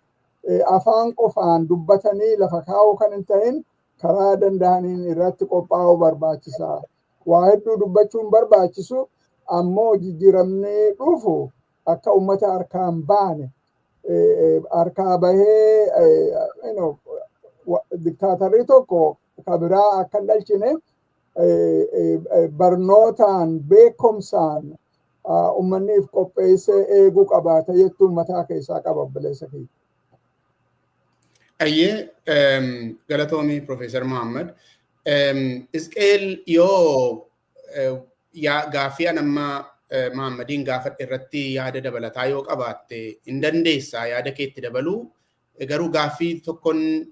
Speaker 3: Afaan qofaan dubbatanii lafa kaa'uu kan hin ta'in, karaa danda'aniin irratti qophaa'uu barbaachisa. Waa hedduu dubbachuun barbaachisu, ammoo jijjiiramni dhufu akka ummata harkaan baane, harkaa bahee diktaatarrii tokko ka biraa akka hin dhalchine, barnootaan, beekumsaan ummanniif qopheessee eeguu qabaata jettuun mataa keessaa qaba, obboleessa kiyya.
Speaker 1: Ayyee, galatoomii Profeesar Muhammad. Isqeel, yoo gaaffii an amma Muhammadiin gaafadhe irratti yaada dabalataa yoo qabaatte hin dandeessaa yaada keetti dabaluu, garuu gaaffii tokkoon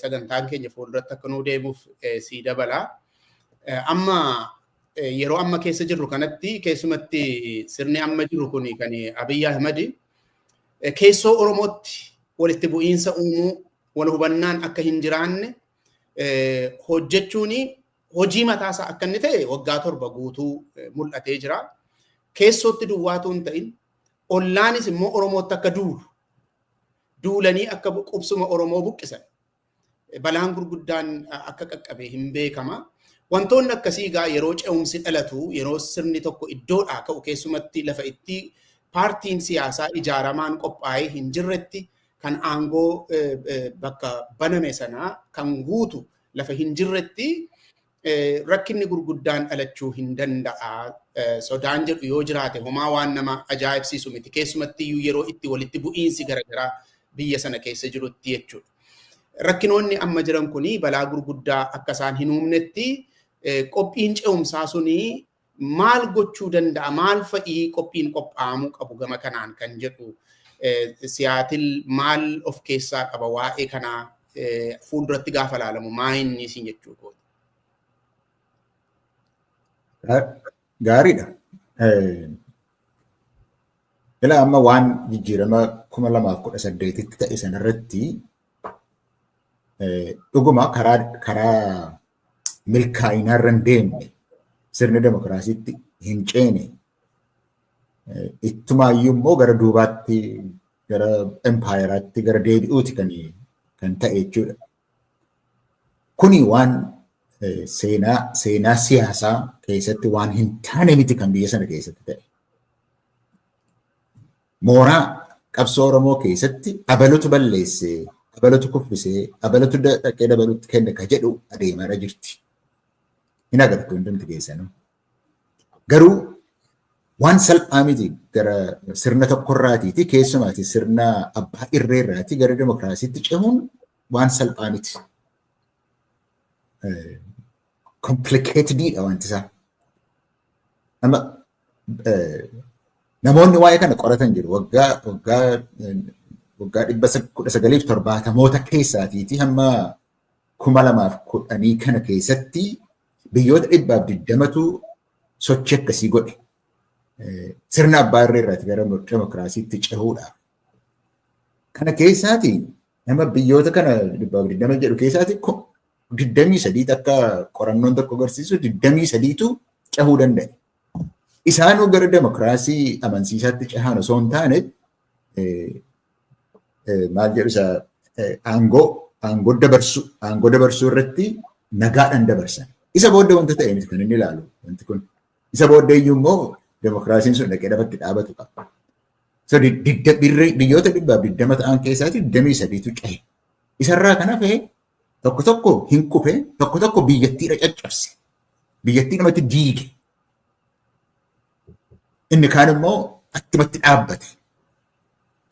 Speaker 1: sagantaan keenya fuulduratti akka nuu deemuuf sii dabala. Amma yeroo amma keessa jirru kanatti, keessumatti sirni amma jiru kun kan Abiy Ahmad, keessoo Oromootti walitti bu'iinsa uumuu, wal hubannaan akka hin jiraanne hojjechuun hojii mataasaa akka inni ta'e waggaa 7 guutuu mul'atee jira. Keessootti duwwaatu hin ta'in, ollaanis immoo Oromootti akka duulu, duulanii akka qubsuma Oromoo buqqisan, balaan gurguddaan akka qaqqabe hin beekama. Wantoonni akkasii egaa yeroo ce'umsi dhalatu, yeroo sirni tokko iddoodhaa ka'u, keessumatti lafa itti paartiin siyaasaa ijaaramaan qophaa'ee hin jirretti, kan aangoo bakka baname sanaa kan guutu lafa hin jirretti rakkinni gurguddaan dhalachuu hin danda'a. Sodaan jedhu yoo jiraate homaa waan nama ajaa'ibsiisu miti. Keessumatti iyyuu yeroo itti walitti bu'iinsi garaagaraa biyya sana keessa jirutti jechuudha. Rakkinoonni amma jiran kuni balaa gurguddaa akka isaan hin uumnetti qophiin ce'umsaa suni maal gochuu danda'a? Maal fa'ii qophiin qophaa'amuu qabu gama kanaan kan jedhu Siyaatil maal of keessaa qaba waa'ee kanaa fuulduratti gaafa ilaalamu maa inni isin jechuu kooti?
Speaker 2: Gaariidha. Ilaa amma waan jijjiirama 2018tti ta'e sanarratti dhuguma karaa milkaa'inaarra hin deemne sirna demokiraasiitti hin ceene ittumaayyuu immoo gara duubaatti gara empaayeraatti gara deebi'uuti kan ta'e jechuudha. Kuni waan seenaa siyaasaa keessatti waan hin taane miti kan biyya sana keessatti ta'e. Mooraa qabsoo Oromoo keessatti abalutu balleessee, abalutu kuffisee, abalutu dhaqee dabalutti kenne ka jedhu adeemaadha jirti. Hin agartu hundumti keessanuu. Garuu waan salphaa miti gara sirna tokkorraatiiti keessumaati sirna abbaa irreerraati gara demokiraasiitti cehuun waan salphaa miti. Complicated-dha wanti isaa. Amma namoonni waa'ee kana qoratan jiru waggaa 1970moota keessaatiiti hamma 2010 kana keessatti biyyoota 120tu sochii akkasii godhe. Sirna abbaa irreerraati gara demokiraasiitti cehuudhaaf. Kana keessaati nama biyyoota kana 120 jedhu keessaati 23 akka qorannoon tokko agarsiisu 23tu cehuu danda'e. Isaanuu gara demokiraasii amansiisaatti cehan osoo hin taane maal jedhu isa aangoo dabarsuu irratti nagaadhaan dabarsan. Isa booddee wanta ta'e miti kan inni ilaalu wanti kun. Isa booddee iyyuu immoo demokiraasiin sun dhaqee lafatti dhaabatu qaba. So biyyoota 120 ta'an keessaati 23tu cehe. Isarraa kan hafe tokko tokko hin kufe, tokko tokko biyyattiidha caccabse. Biyyattii namatti diige. Inni kaan immoo achumatti dhaabbate.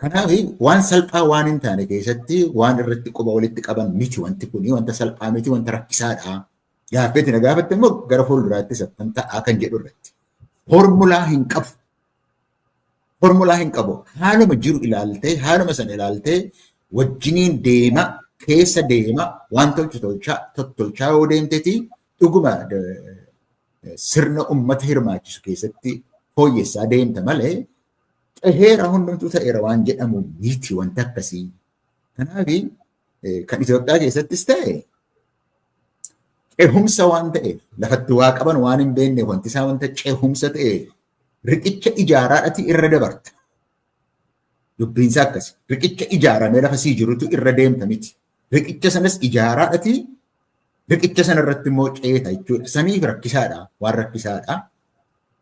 Speaker 2: Kanaaf waan salphaa waan hin taane keessatti waan irratti quba walitti qaban miti wanti kuni wanta salphaa miti wanta rakkisaadha. Gaaffeeti na gaafatte immoo gara fuulduraattis akkam ta'aa kan jedhu irratti. Formulaa hin qabu. Formulaa hin qabu. Haaluma jiru ilaaltee, haaluma sana ilaaltee wajjiniin deema, keessa deema, waan tottolchaa yoo deemteeti dhuguma sirna uummata hirmaachisu keessatti fooyyessaa deemta malee ceheera hundumtuu ta'eera waan jedhamu miti wanta akkasii. Kanaaf kan Itoophiyaa keessattis ta'e cehumsa waan ta'eef lafatti waa qaban waan hin beekneef wanti isaa wanta cehumsa ta'eef riqicha ijaaraadhati irra dabarta. Dubbiinsa akkasi. Riqicha ijaaramee lafa sii jirutu irra deemta miti. Riqicha sanas ijaaraadhati riqicha sana irratti immoo ceeta jechuudha. Saniif rakkisaadha. Waan rakkisaadha.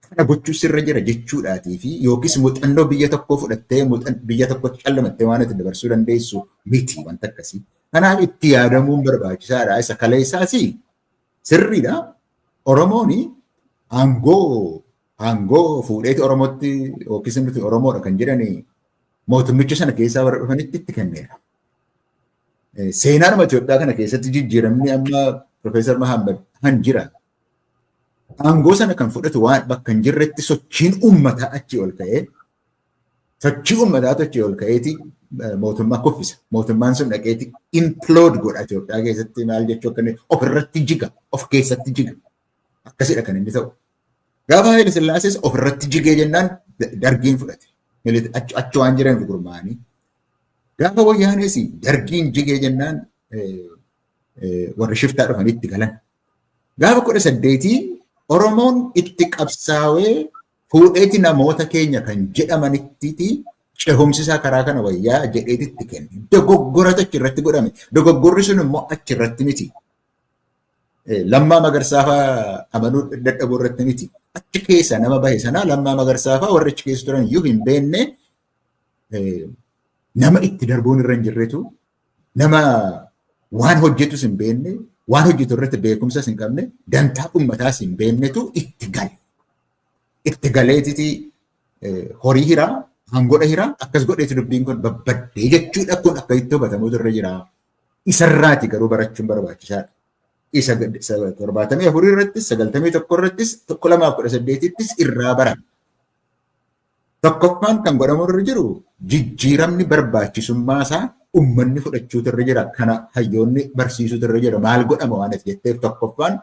Speaker 2: Kana gochuu sirra jira jechuudhaatii fi yookiis muuxannoo biyya tokkoo fudhattee biyya tokkotti callamattee waan itti dabarsuu dandeessu miti wanta akkasii. Kanaaf itti yaadamuun barbaachisaadha. Isa kaleessaas sirriidha. Oromoon aangoo fuudheeti Oromootti yookiis nuti Oromoodha kan jedhani mootummicha sana keessaa warra dhufanitti itti kenneera. Seenaanuma Itoophiyaa kana keessatti jijjiiramni amma Profeesar Mahammad han jira. Aangoo sana kan fudhatu waan bakka hin jirretti sochiin uummataa achii ol ka'ee sochii uummataatu achii ol ka'eeti mootummaa kuffisa. Mootummaan sun dhaqeeti implode godha Itoophiyaa keessatti maal jechuu akka inni ofirratti jiga, of keessatti jiga. Akkasidha kan inni ta'u. Gaafa Haayile Sillaasees ofirratti jigee jennaan dargiin fudhate. Achi waan jiran gurmaa'anii. Gaafa Wayyaanees dargiin jigee jennaan warri shiftaa dhufanii itti galan. Gaafa 18 Oromoon itti qabsaawee fuudheeti namoota keenya kan jedhamanitti cehumsisaa karaa kana wayyaa jedheeti itti kenne. Dogoggoratu achirratti godhame. Dogoggorri sun immoo achirratti miti. Lammaa Magarsaa fa'aa amanuu dadhabuu irratti miti. Achi keessa nama bahe sanaa Lammaa Magarsaa fa'aa warri achi keessa turan iyyuu hin beekne Nama itti darbuun irra hin jirretu, nama waan hojjetus hin beekne, waan hojjetu irratti beekumsas hin qabne, dantaa uummataas hin beeknetu itti gale. Itti galeetiti horii hiraa, hangodha hiraa, akkas godheeti dubbiin kun babbaddee jechuudha kun akka itti hubatamuutu irra jira. Isarraati garuu barachuun barbaachisaadha. Isa 74 irrattis, 91 irrattis, 2018ttis irraa barame. Tokkoffaan kan godhamu irra jiru jijjiiramni barbaachisummaa isaa uummanni fudhachuutu irra jira. Kana hayyoonni barsiisuutu irra jira. Maal godhama waan ati jetteef tokkoffaan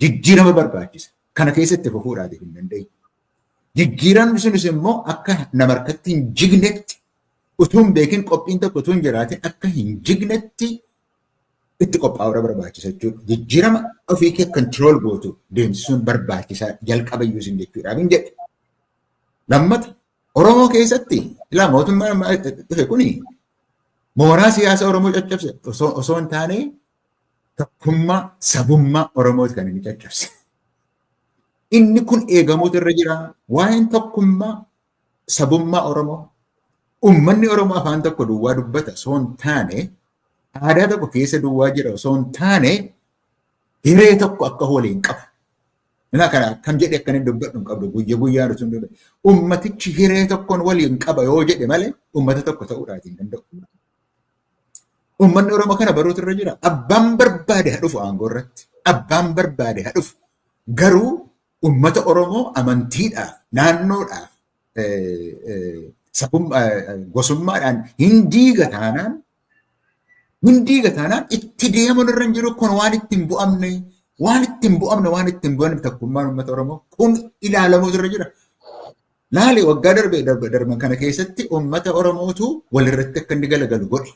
Speaker 2: jijjiirama barbaachisa. Kana keessatti fufuudhaatiif hin dandeenye. Jijjiiramni sunis immoo akka nama harkatti hin jignetti utuu hin beekin qophiin tokko utuu hin jiraatin akka hin jignetti itti qophaa'uudha barbaachisa jechuudha. Jijjiirama ofii kee control gootu deemsisuun barbaachisaa jalqaba iyyuu isin jechuudhaaf hin jedhe. Lammata Oromoo keessatti ilaa mootummaan dhufe kuni mooraa siyaasa Oromoo caccabse osoo hin taane tokkummaa sabummaa Oromooti kan inni caccabse. Inni kun eegamuutu irra jira. Waa'een tokkummaa sabummaa Oromoo uummanni Oromoo afaan tokko duwwaa dubbata osoo hin taane aadaa tokko keessa duwwaa jira osoo hin taane hiree tokko akka waliin qabu. Ilaa kana akkam jedhe akkan hin dubbadhu hin qabdu guyya guyyaan osoo hin dubbadhu. Uummatichi hiree tokkoon waliin qaba yoo jedhe malee uummata tokko ta'uudhaati hin danda'u. Uummanni Oromoo kana baruutu irra jira. Abbaan barbaade haa dhufu aangoo irratti. Abbaan barbaade haa dhufu. Garuu uummata Oromoo amantiidhaaf, naannoodhaaf, gosummaadhaan hin diiga taanaan itti deemuun irra hin jiru kun waan itti hin bu'amne. Waan itti hin bu'amne waan itti hin bu'amne tokkummaan uummata Oromoo kun ilaalamuutu irra jira. Laali waggaa darban kana keessatti uummata Oromootu walirratti akka inni galagalu godhe.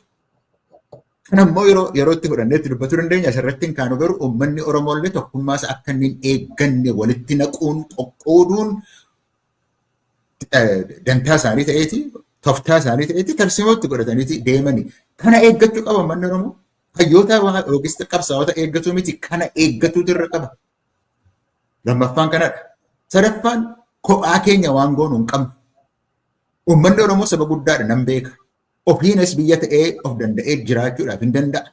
Speaker 2: Kana immoo yeroo itti fudhannee itti dubbachuu dandeenya asirratti hin kaanu garuu uummanni Oromoo illee tokkummaa isaa akka inni hin eegganne walitti naquun qoqqooduun dantaa isaanii ta'eeti toftaa isaanii ta'eeti tarsimootti godhataniiti deemani. Kana eeggachuu qaba uummanni Oromoo. Hayyoota yookiis qabsaa'ota eeggatu miti kana eeggatuutu irra qaba. Lammaffaan kanadha. Sadaffaan kophaa keenya waan goonu hin qabnu. Uummanni Oromoo saba guddaadha nan beeka. Ofiinis biyya ta'ee of danda'ee jiraachuudhaaf hin danda'a.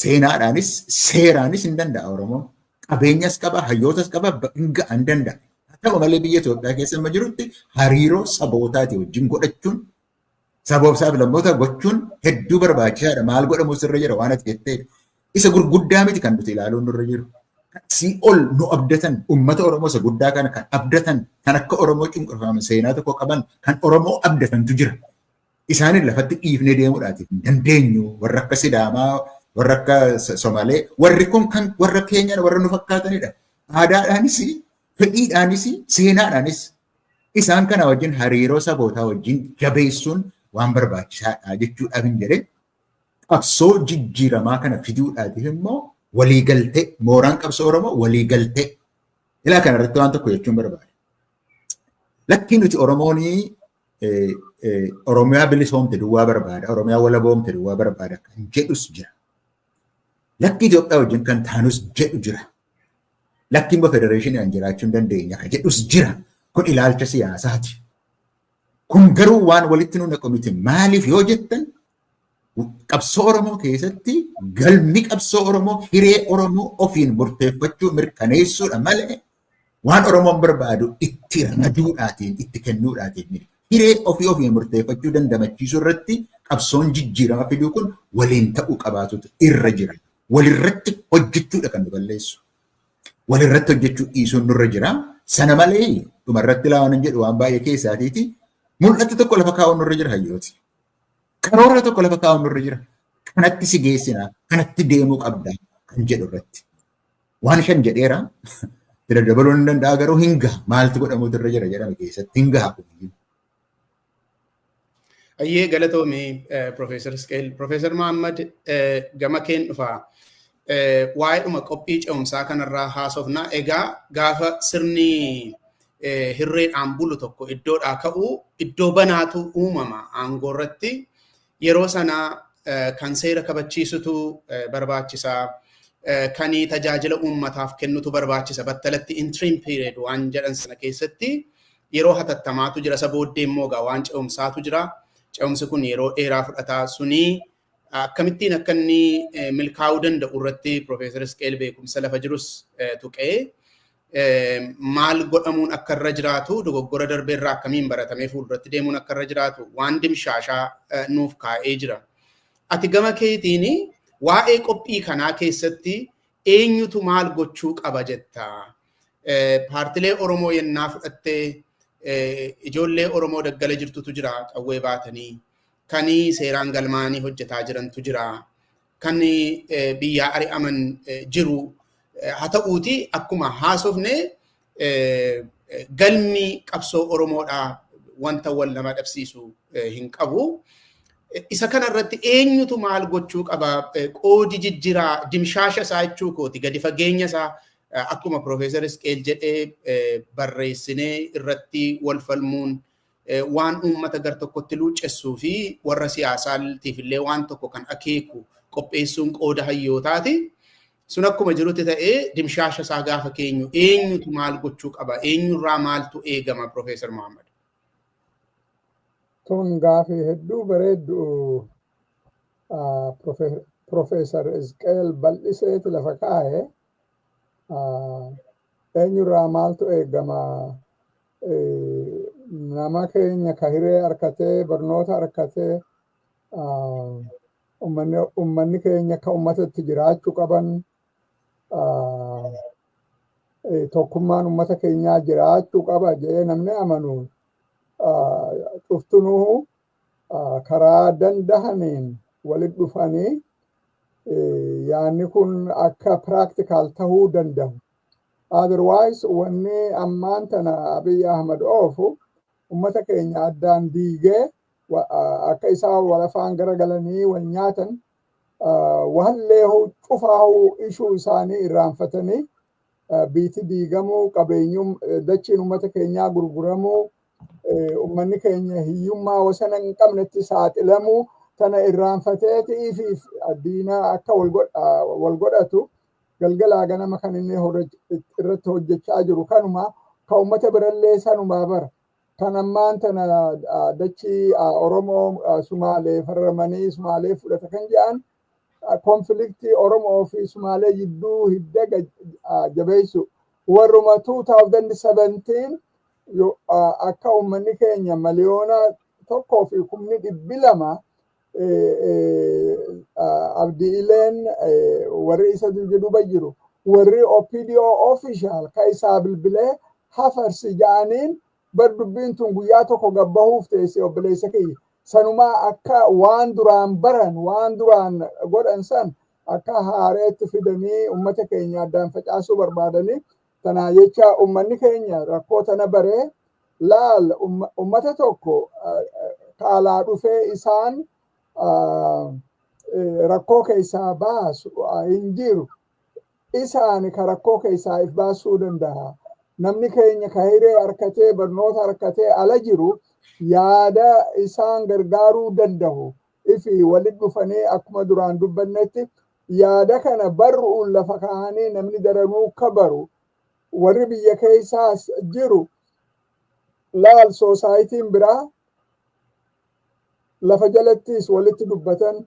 Speaker 2: Seenaadhaanis seeraanis hin danda'a Oromoon. Qabeenyas qaba, hayyootas qaba, hin ga'a hin danda'a. Haa ta'u malee biyya Itoophiyaa keessa amma jirutti hariiroo sabootaati wajjin godhachuun saboof lammoota gochuun hedduu barbaachisaadha. Maal godhamu sirra jira waan ati jetteef. Isa gurguddaa miti kan nuti ilaaluun nurra jiru. Sii ol nu abdatan uummata Oromoo isa guddaa kana kan abdatan kan akka Oromoo cunqurfaman seenaa tokko qaban kan Oromoo abdatantu jira. Isaanin lafatti dhiifnee deemuudhaatiif hin dandeenyu warra akka Sidaamaa, warra akka Somaalee, warri kun kan warra Keenyaan warra nu fakkaatanidha. Aadaadhaanis, fedhiidhaanis, seenaadhaanis isaan kana wajjin hariiroo sabootaa wajjin jabeessuun waan barbaachisaadha jechuudhaaf hin jedhe. Qabsoo jijjiiramaa kana fiduudhaatiif immoo waliigaltee mooraan qabsoo Oromoo waliigaltee. Ilaa kanarratti waan tokko jechuun barbaada. Lakki nuti Oromoon Oromiyaa bilisoomte duwwaa barbaada, Oromiyaa walaboomte duwwaa barbaada kan jedhus jira. Lakki Itoophiyaa wajjin kan taanus jedhu jira. Lakki immoo federeeshiniidhaan jiraachuu hin dandeenya kan jedhus jira. Kun ilaalcha siyaasaati. Kun garuu waan walitti nu naqu miti. Maaliif yoo jettan qabsoo Oromoo keessatti galmi qabsoo Oromoo hiree Oromoo ofiin murteeffachuu mirkaneessuudha malee waan Oromoon barbaadu itti ramaduudhaatiin itti kennuudhaatiin miti. Hiree ofii ofiin murteeffachuu dandamachiisuu irratti qabsoon jijjiirama fiduu kun waliin ta'uu qabaatutu irra jira. Walirratti hojjechuudha kan nu balleessu. Walirratti hojjechuu dhiisuun nurra jira. Sana malee dhumarratti laawan jedhu waan baay'ee keessaatiiti. Mul'ata tokko lafa kaa'uun nurra jira hayyooti. Karoora tokko lafa kaa'uun nurra jira. Kanatti si geessina, kanatti deemuu qabda kan jedhu irratti. Waan shan jedheera. Dabaluun hin danda'a garuu hin gaha. Maaltu godhamuutu irra jira jedhame keessatti hin gaha.
Speaker 1: Ayyee galatoomii Profeesar Isqeel. Profeesar Mahammad gama keen dhufaa. Waa'eedhuma qophii ce'umsaa kanarraa haasofnaa. Egaa gaafa sirni hirreedhaan bulu tokko iddoodhaa ka'u iddoo banaatu uumama aangoo irratti. Yeroo sana kan seera kabachiisutu barbaachisaa. Kan tajaajila uummataaf kennutu barbaachisa. Battalatti interim period waan jedhan sana keessatti yeroo hatattamaatu jira. Isa booddee immoo egaa waan ce'umsaatu jira. Ce'umsi kun yeroo dheeraa fudhataa suni akkamittiin akka inni milkaa'uu danda'u irratti Piroofeesar Isqeel beekumsa lafa jirus tuqee maal godhamuun akka irra jiraatu dogoggora darbeerraa akkamiin baratamee fuulduratti deemuun akka irra jiraatu waan dimshaashaa nuuf kaa'ee jira. Ati gama keetiin waa'ee qophii kanaa keessatti eenyutu maal gochuu qaba jetta? Paartilee Oromoo yennaa fudhattee ijoollee Oromoo daggala jirtutu jira qawwee baatanii, kan seeraan galmaanii hojjetaa jirantu jira, kan biyyaa ari'aman jiru. Haa ta'uuti akkuma haasofne galmi qabsoo Oromoodhaa wanta wal nama dhabsiisu hin qabu. Isa kanarratti eenyutu maal gochuu qaba? Qoodi jijjiraa dimshaasha isaa jechuu kooti gadi fageenya isaa akkuma Piroofeesar Isqeel jedhee barreessinee irratti wal falmuun waan uummata gar tokkotti luuccessuu fi warra siyaasaatiif illee waan tokko kan akeeku qopheessuun qooda hayyootaati. Sun akkuma jirutti ta'ee dimshaasha isaa gaafa keenyu eenyutu maal gochuu qaba? Eenyurraa maaltu eegama Piroofeesar Muhammad?
Speaker 3: Tun gaafii hedduu bareeddu Piroofeesar Isqeel bal'iseeti lafa kaa'e. Eenyurraa maaltu eegama? Nama keenya ka hiree harkatee barnoota harkatee ummanni keenya akka ummatatti jiraachuu qaban tokkummaan ummata keenyaa jiraachuu qaba jedhee namni amanu cuftunuu karaa dandahaniin walitti dhufanii yaanni kun akka practical tahuu danda'u. Otherwise wanni ammaan tana Abiy Ahmad oofu ummata keenya addaan diigee akka isaan wal afaan garagalanii wal nyaatan wallee cufaahuu ishuu isaanii irraanfatanii biiti diigamuu qabeenyum dachiin ummata keenyaa gurguramuu ummanni keenya hiyyummaa wasana hin qabnetti saaxilamuu tana irraanfateeti ifiif diinaa akka wal godhatu galgalaa ganama kan inni irratti hojjechaa jiru kanuma ka ummata birallee sanumaa bara. Kan ammaan tana dachii Oromoo Sumaalee farramanii Sumaalee fudhata kan jedhan konfliktii Oromoo fi Sumaalee jidduu hidda jabeessu. Warruma 2017 akka uummanni keenya 1,200,000 Abdii Ileen warri isa duuba jiru warri OPDO official ka isaa bilbilee hafarsi ja'aniin bar dubbiin tun guyyaa tokko gabbahuuf teesse obboleessa kiyya. Sanumaa akka waan duraan baran waan duraan godhan san akka haareetti fidanii ummata keenya addaan facaasuu barbaadanii tanaa jecha ummanni keenya rakkoo tana baree laal ummata tokko kaalaa dhufee isaan rakkoo keessaa baasu hin jiru. Isaan ka rakkoo keessaa if baasuu danda'a. Namni keenya ka hiree harkatee barnoota harkatee ala jiru yaada isaan gargaaruu danda'u. Ifi walitti dhufanii akkuma duraan dubbannetti yaada kana barruun lafa kaa'anii namni daranuu kabaru warri biyya keessaas jiru laal soosaayitiin biraa lafa jalattis walitti dubbatan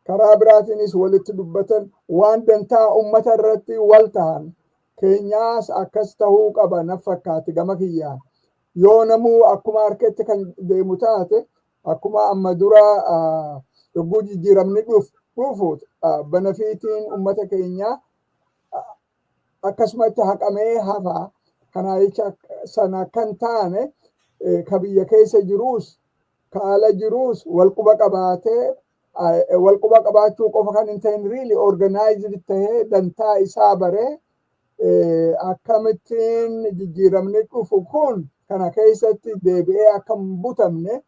Speaker 3: karaa biraatiinis walitti dubbatan waan dantaa ummata irratti wal ta'an keenyaas akkas tahuu qaba na fakkaate gama kiyyaan. Yoo namuu akkuma harkatti kan deemu taate akkuma amma dura yogguu jijjiiramni dhufu benefitiin ummata keenyaa akkasumatti haqamee hafa. Kanaa jecha sana kan taane ka biyya keessa jiruus ka ala jiruus walquba qabaatee walquba qabaachuu qofa kan hin ta'in really organized tahee dantaa isaa baree akkamittiin jijjiiramni dhufu kun kana keessatti deebi'ee akka hin butamne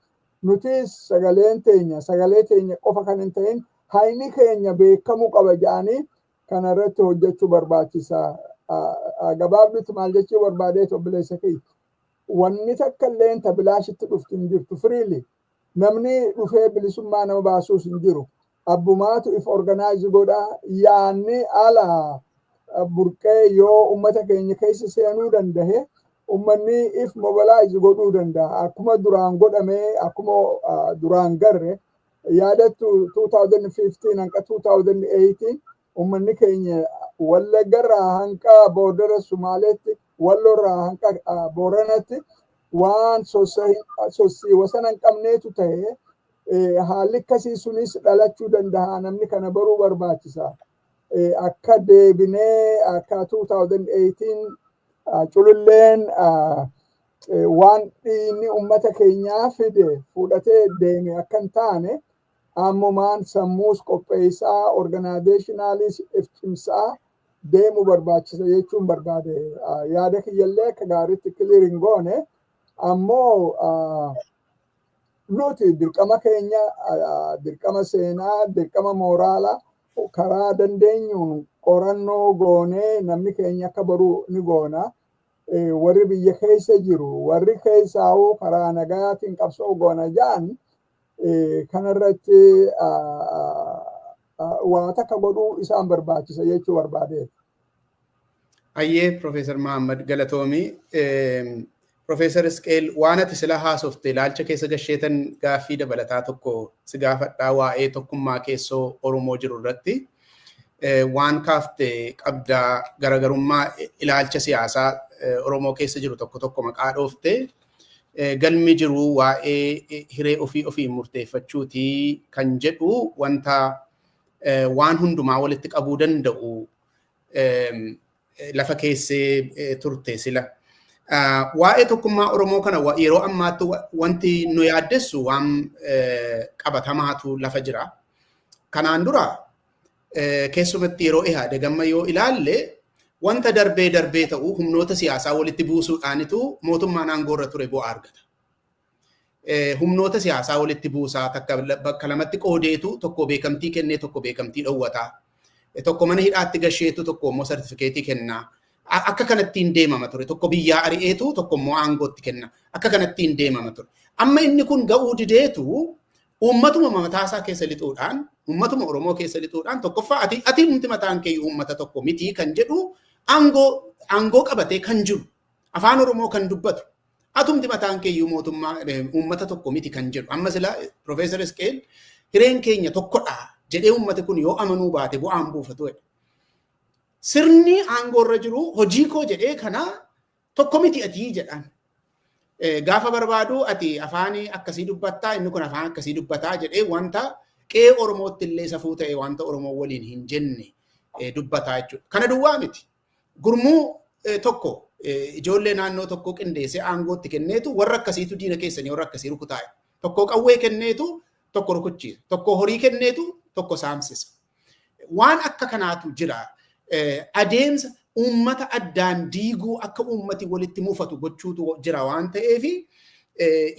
Speaker 3: nutis sagaleen teenya sagalee teenya qofa kan hin ta'in hayni keenya beekamuu qaba jedhanii kana irratti hojjechuu barbaachisa. Gabaabdutti maal jechuu barbaadeet obboleessa kiyya. Wanni takka illee ta bilaashitti dhuftu hin jirtu freely. Namni dhufee bilisummaa nama baasuus hin jiru. Abbumaatu if organize godhaa yaanni ala burqee yoo ummata keenya keessa seenuu danda'e Uummanni if mobilize godhuu danda'a. Akkuma duraan godhamee, akkuma duraan garre yaadattu 2015 hanga 2018 uummanni keenya Wallaggarraa hanga boodara Sumaaleetti, Wallorraa hanga Booranatti waan sossii wasana hin qabneetu ta'e. Haalli akkasii sunis dhalachuu danda'a. Namni kana baruu barbaachisa. Akka deebinee akka 2018 cululleen waan dhiinni uummata keenyaa fide fudhatee deeme akka hin taane ammumaan sammuus qopheessaa, organizationalis if cimsaa deemuu barbaachisa jechuun barbaade. Yaada kiyyallee akka gaariitti clear hin goone, ammoo nuti dirqama keenya, dirqama seenaa, dirqama mooraalaa karaa dandeenyuun qorannoo goonee namni keenya akka baruu ni goona. Warri biyya keessa jiru, warri keessaa'uu karaa nagaatiin qabsoo goona ja'an kanarratti waa takka godhuu isaan barbaachisa jechuu barbaadeeti.
Speaker 1: Ayyee, Profeesar Mahammad, galatoomii. Profeesar Isqeel, waan ati sila haasofte ilaalcha keessa gasheetan gaaffii dabalataa tokko si gaafadhaa waa'ee tokkummaa keessoo Oromoo jiru irratti. Waan kaafte qabdaa, garaagarummaa ilaalcha siyaasaa Oromoo keessa jiru tokko tokko maqaa dhoofte. Galmi jiru waa'ee hiree ofii ofiin murteeffachuuti kan jedhu wanta waan hundumaa walitti qabuu danda'u lafa keessee turte sila. Waa'ee tokkummaa Oromoo kana yeroo ammaatti wanti nu yaaddessu waan qabatamaatu lafa jira. Kanaan dura keessumatti yeroo ihaade gamma yoo ilaalle wanta darbee darbee ta'u humnoota siyaasaa walitti buusuudhaanitu mootummaan aangoorra ture bu'aa argata. Humnoota siyaasaa walitti buusaa, takka bakka lamatti qoodeetu tokko beekamtii kennee tokko beekamtii dhowwataa. Tokko mana hidhaatti gasheetu tokko immoo sartifikeetii kennaa. Akka kanattiin deemama ture. Tokko biyyaa ari'eetu tokko immoo aangootti kenna. Akka kanattiin deemama ture. Amma inni kun ga'uu dideetu uummatuma mataasaa keessa lixuudhaan, uummatuma Oromoo keessa lixuudhaan, tokkoffaa ati nuti mataan kee uummata tokko miti kan jedhu aangoo qabatee kan jiru, afaan Oromoo kan dubbatu, atumti mataan kee mootummaa uummata tokko miti kan jedhu. Amma sila Profeesar Isqeel hireen keenya tokkodha jedhee uummati kun yoo amanuu baate bu'aan buufatu jedha. Sirni aangoorra jiru hojii koo jedhee kana tokko miti ati jedhaan. Gaafa barbaadu ati afaan akkasii dubbattaa, inni kun afaan akkasii dubbataa jedhee wanta qe'ee Oromootti illee safuu ta'e, wanta Oromoo waliin hin jenne dubbataa jechuudha. Kana duwwaa miti. Gurmuu tokko ijoollee naannoo tokko qindeessee aangootti kenneetu warra akkasiitu diina keessanii warra akkasii rukutaa. Tokko qawwee kenneetu tokko rukuchiisa. Tokko horii kenneetu tokko saamsisa. Waan akka kanaatu jira. Adeemsa uummata addaan diiguu, akka uummati walitti mufatu gochuutu jira waan ta'eef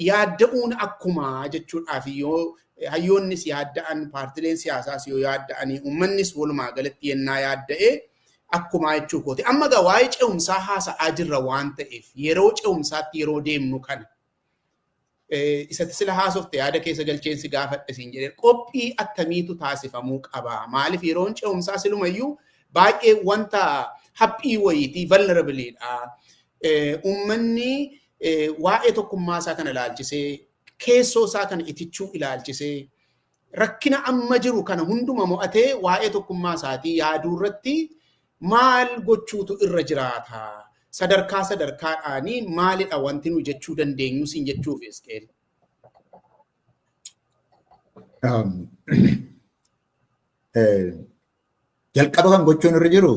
Speaker 1: yaadda'uun akkuma jechuudhaaf yoo hayyoonnis yaadda'an, paartileen siyaasaas yoo yaadda'anii, uummannis walumaa galatti yennaa yaadda'ee akkuma jechuu kooti. Amma gaa waa'ee ce'umsaa haasa'aa jirra waan ta'eef yeroo ce'umsaatti yeroo deemnu kana isatti sila haasofte yaada keessa galcheensi gaafadhe siin jedhee, qophii akkamiitu taasifamuu qaba? Maaliif yeroon ce'umsaa silumayyuu baay'ee wanta haphii wayiitii, vulnerableedha. Uummanni waa'ee tokkummaa isaa kana ilaalchisee, keessoo isaa kana itichuu ilaalchisee, rakkina amma jiru kana hunduma mo'atee waa'ee tokkummaa isaatii yaaduu irratti maal gochuutu irra jiraata? Sadarkaa sadarkaadhaanii maalidha wanti nu jechuu dandeenyu siin jechuuf, Isqeel?
Speaker 2: Jalqaba kan gochuun irra jiru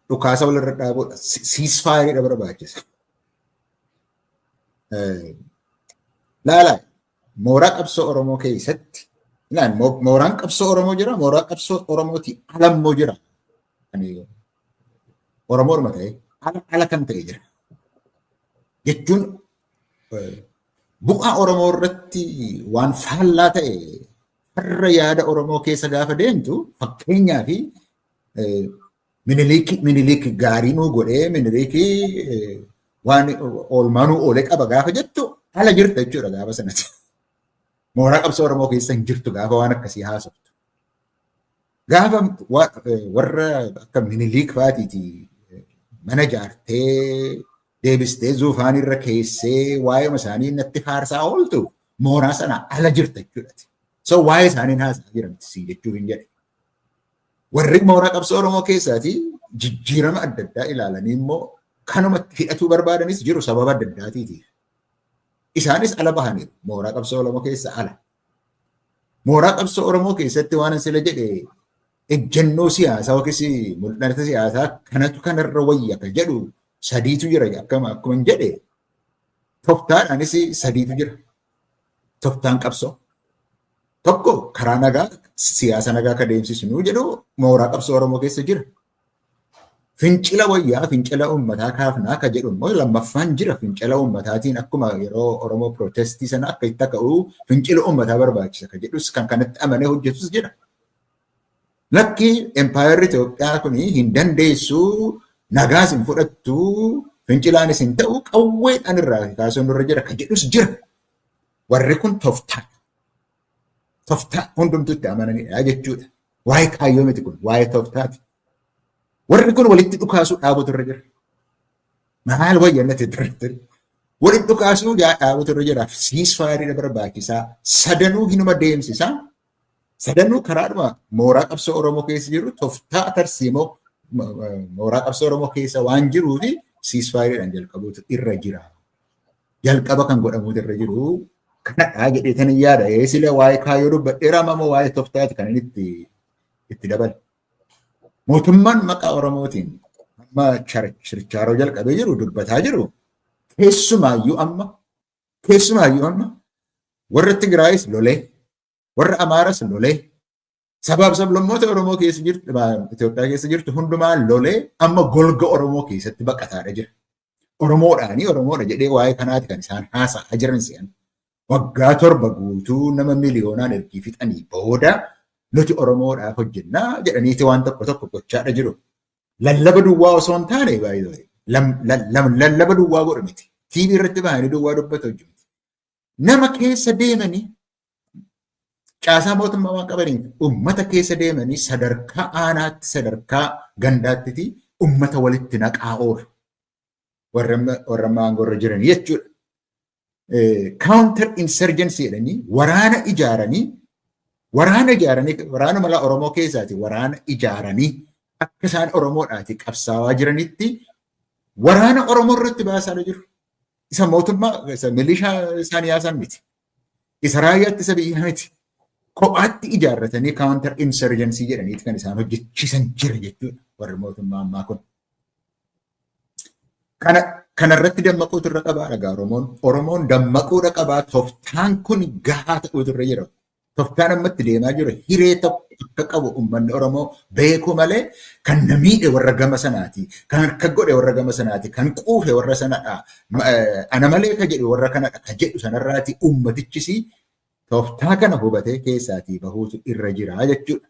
Speaker 2: dhukaasa walirra dhaabuudha. Ceasefire barbaachisa. Laala, mooraa qabsoo Oromoo keessatti mooraan qabsoo Oromoo jira, mooraa qabsoo Oromooti alammoo jira. Oromoo orma ta'e ala kan ta'e jira. Jechuun bu'aa Oromoo irratti waan faallaa ta'e farra yaada Oromoo keessa gaafa deemtu, fakkeenyaa fi Miniliik gaarii nuu godhee, Miniliikii waan oolmaa nuu oolee qaba gaafa jettu ala jirta jechuudha gaafa sanatti. Mooraa qabsoo Oromoo keessa hin jirtu gaafa waan akkasii haasoftu. Gaafa warra akka Miniliik faatiiti mana jaartee Deebistee zuufaan irra keessee waa'ee isaanii natti faarsaa ooltu mooraa sana ala jirta jechuudha. So waa'ee isaanii haasaa jiramti si jechuuf hin jedhe. Warri mooraa qabsoo Oromoo keessaati jijjiirama adda addaa ilaalanii immoo kanumatti hidhatuu barbaadanis jiru sababa adda addaatiitiif. Isaanis ala bahaniiru mooraa qabsoo Oromoo keessa ala. Mooraa qabsoo Oromoo keessatti waan sila jedhe ejjennoo siyaasaa yookiis mul'ata siyaasaa kanatu kanarra wayya ka jedhu sadiitu jira akkuma hin jedhe tooftaadhaanis sadiitu jira. Tooftaan qabsoo. Tokko karaa nagaa siyaasa nagaa ka deemsisnu jedhu mooraa qabsoo Oromoo keessa jira. Fincila wayyaa fincila uummataa kaafnaa ka jedhu immoo lammaffaan jira fincila uummataatiin akkuma yeroo Oromoo pirootestii sana akka itti ka'u fincila uummataa barbaachisa ka jedhus kan kanatti amanee hojjetus jira. Lakki empaayerri Itoophiyaa kun hin dandeessu nagaas hin fudhattu fincilaanis hin ta'u qawweedhaan irraa kaasuun irra jira ka jedhus jira. Warri kun tooftaa. Tooftaa hundumtuu itti amananidha jechuudha. Waa'ee kaayyoo miti kun waa'ee tooftaati. Warri kun walitti dhukaasuu dhaabutu irra jira. Maal wayyannate duratti. Walitti dhukaasuu dhaabutu irra jira. Siisfaayirii barbaachisaa. Sadanuu hinuma deemsisaa. Sadanuu karaadhuma mooraa qabsoo Oromoo keessa jiru tooftaa tarsiimoo mooraa qabsoo Oromoo keessa waan jiruu fi siisfaayiriidhaan jalqabuutu irra jira. Jalqaba kan godhamuutu irra jiru. Kanadhaa jedhee tan yaada. Sila waa'ee kaayyoo dubbadheera amma waa'ee tooftaati kan inni itti dabale. Mootummaan maqaa Oromootiin amma chirchaaroo jalqabee jiru dubbataa jiru keessumaayyuu amma warra Tigraayis lolee warra Amaaras lolee sabaaf sablammoota Oromoo keessa jirtu Itoophiyaa keessa jirtu hundumaa lolee amma golga Oromoo keessatti baqataadha jira. Oromoodhaanii Oromoodha jedhee waa'ee kanaati kan isaan haasa'aa jiran si'an. Waggaa 7 guutuu nama miliyoonaan ergii fixanii booda nuti Oromoodhaaf hojjennaa jedhaniiti waan tokko tokko gochaadha jiru. Lallaba duwwaa osoo hin taane baay'ee lallaba duwwaa godhu miti. TV irratti bahanii duwwaa dubbatu hojii miti. Nama keessa deemanii caasaa mootummaa waan qabaniif uummata keessa deemanii sadarkaa aanaatti sadarkaa gandaatti uummata walitti naqaa oolu. Warra aangoo irra jiran jechuudha. Counter insurgency jedhanii waraana ijaaranii waraana mala Oromoo keessaati waraana ijaaranii akka isaan Oromoodhaati qabsaawaa jiranitti waraana Oromoo irratti baasaa jiru. Isa mootummaa isa milishaa isaan yaasan miti. Isa raayyaa ittisa biyyaa miti. Kophaatti ijaarratanii counter insurgency jedhaniiti kan isaan hojjechiisan jira jechuudha warri mootummaa ammaa kun. Kanarratti dammaquutu irra qabaa dhagaa Oromoon. Oromoon dammaquudha qabaa tooftaan kun gahaa ta'uutu irra jira. Tooftaan ammatti deemaa jiru hiree tokko akka qabu uummanni Oromoo beeku malee kan na miidhe warra gama sanaati, kan akka godhe warra gama sanaati, kan quufe warra sanadha, ana malee ka jedhu warra kanadha ka jedhu sanarraati uummatichis tooftaa kana hubatee keessaatii bahuutu irra jira jechuudha.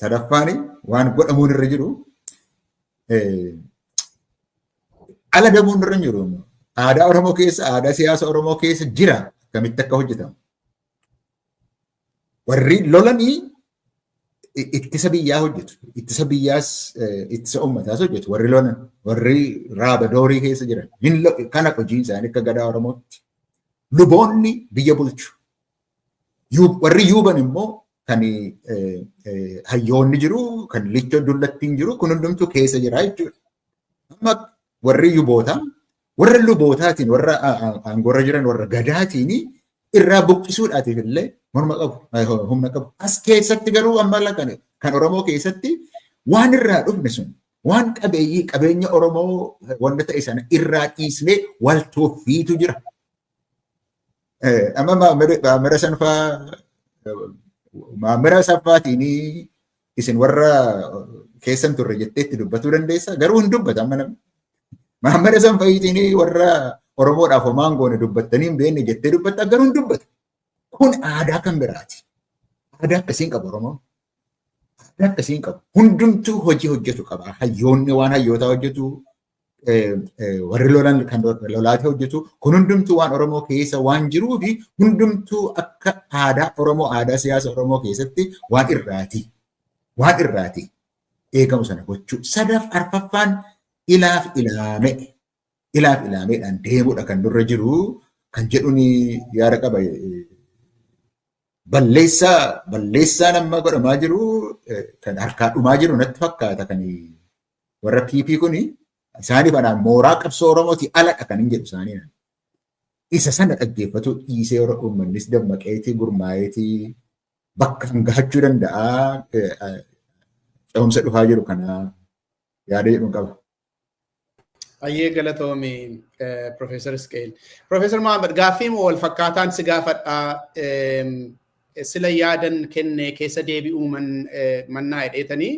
Speaker 2: Sadaffaan waan godhamuun irra jiru ala damuun irra hin jiru. Aadaa Oromoo keessa, aadaa siyaasa Oromoo keessa jira akkamitti akka hojjetamu. Warri lolanii ittisa biyyaa hojjetu. Ittisa biyyaas ittisa uummataas hojjetu. Warri lolan, warri raaba doorii keessa jiran. Kana hojiin isaanii akka gadaa Oromootti. Luboonni biyya bulchu. Warri yuuban immoo kan hayyoonni jiru, kan lichoo dullattiin jiru, kun hundumtuu keessa jira jechuudha. Amma warri yubootaa, warra lubootaatiin, warra aangoorra jiran, warra gadaatiin irraa buqqisuudhaatiif illee morma qabu, humna qabu. As keessatti garuu amma kan Oromoo keessatti waan irraa dhufne sun, waan qabeenya Oromoo wanta ta'e sana irraa dhiisnee wal tuuffiitu jira. Amma maamira sanfaatiin isin warra keessan turre jetteetti dubbatuu dandeessa. Garuu hin dubbata amma namni. Maamira sanfaatiin warra Oromoodhaaf homaan goone dubbattanii hin beekne jettee dubbatta garuu hin dubbata. Kun aadaa kan biraati. Aadaa akkasiin qabu Oromoon. Aadaa akkasiin qabu. Hundumtuu hojii hojjetu qaba. Hayyoonni waan hayyootaa hojjetu, warri lolan kan lolaate hojjetu. Kun hundumtuu waan Oromoo keessa waan jiruu fi hundumtuu akka aadaa Oromoo, aadaa siyaasa Oromoo keessatti waan irraati. Waan irraati. Eegamu sana gochuu. Sadaff arfaffaan Ilaaf ilaame ilaaf ilaameedhaan deemuudha kan nurra jiru kan jedhuun yaada qaba. Balleessaan amma godhamaa jiru kan harkaa dhumaa jiru natti fakkaata kan warra PP kuni isaaniif anaan mooraa qabsoo Oromooti aladha kan hin jedhu isaanii. Isa sana dhaggeeffatu dhiisee uummannis dammaqeetii gurmaa'eetii bakka kan gahachuu danda'a ce'umsa dhufaa jiru kana yaada jedhuun qaba.
Speaker 1: Ayyee galatoomi Profeesar Isqeel. Profeesar Mahammad, gaaffii wal fakkaataan si gaafadhaa, sila yaadan kenne keessa deebi'uu mannaa hidheetanii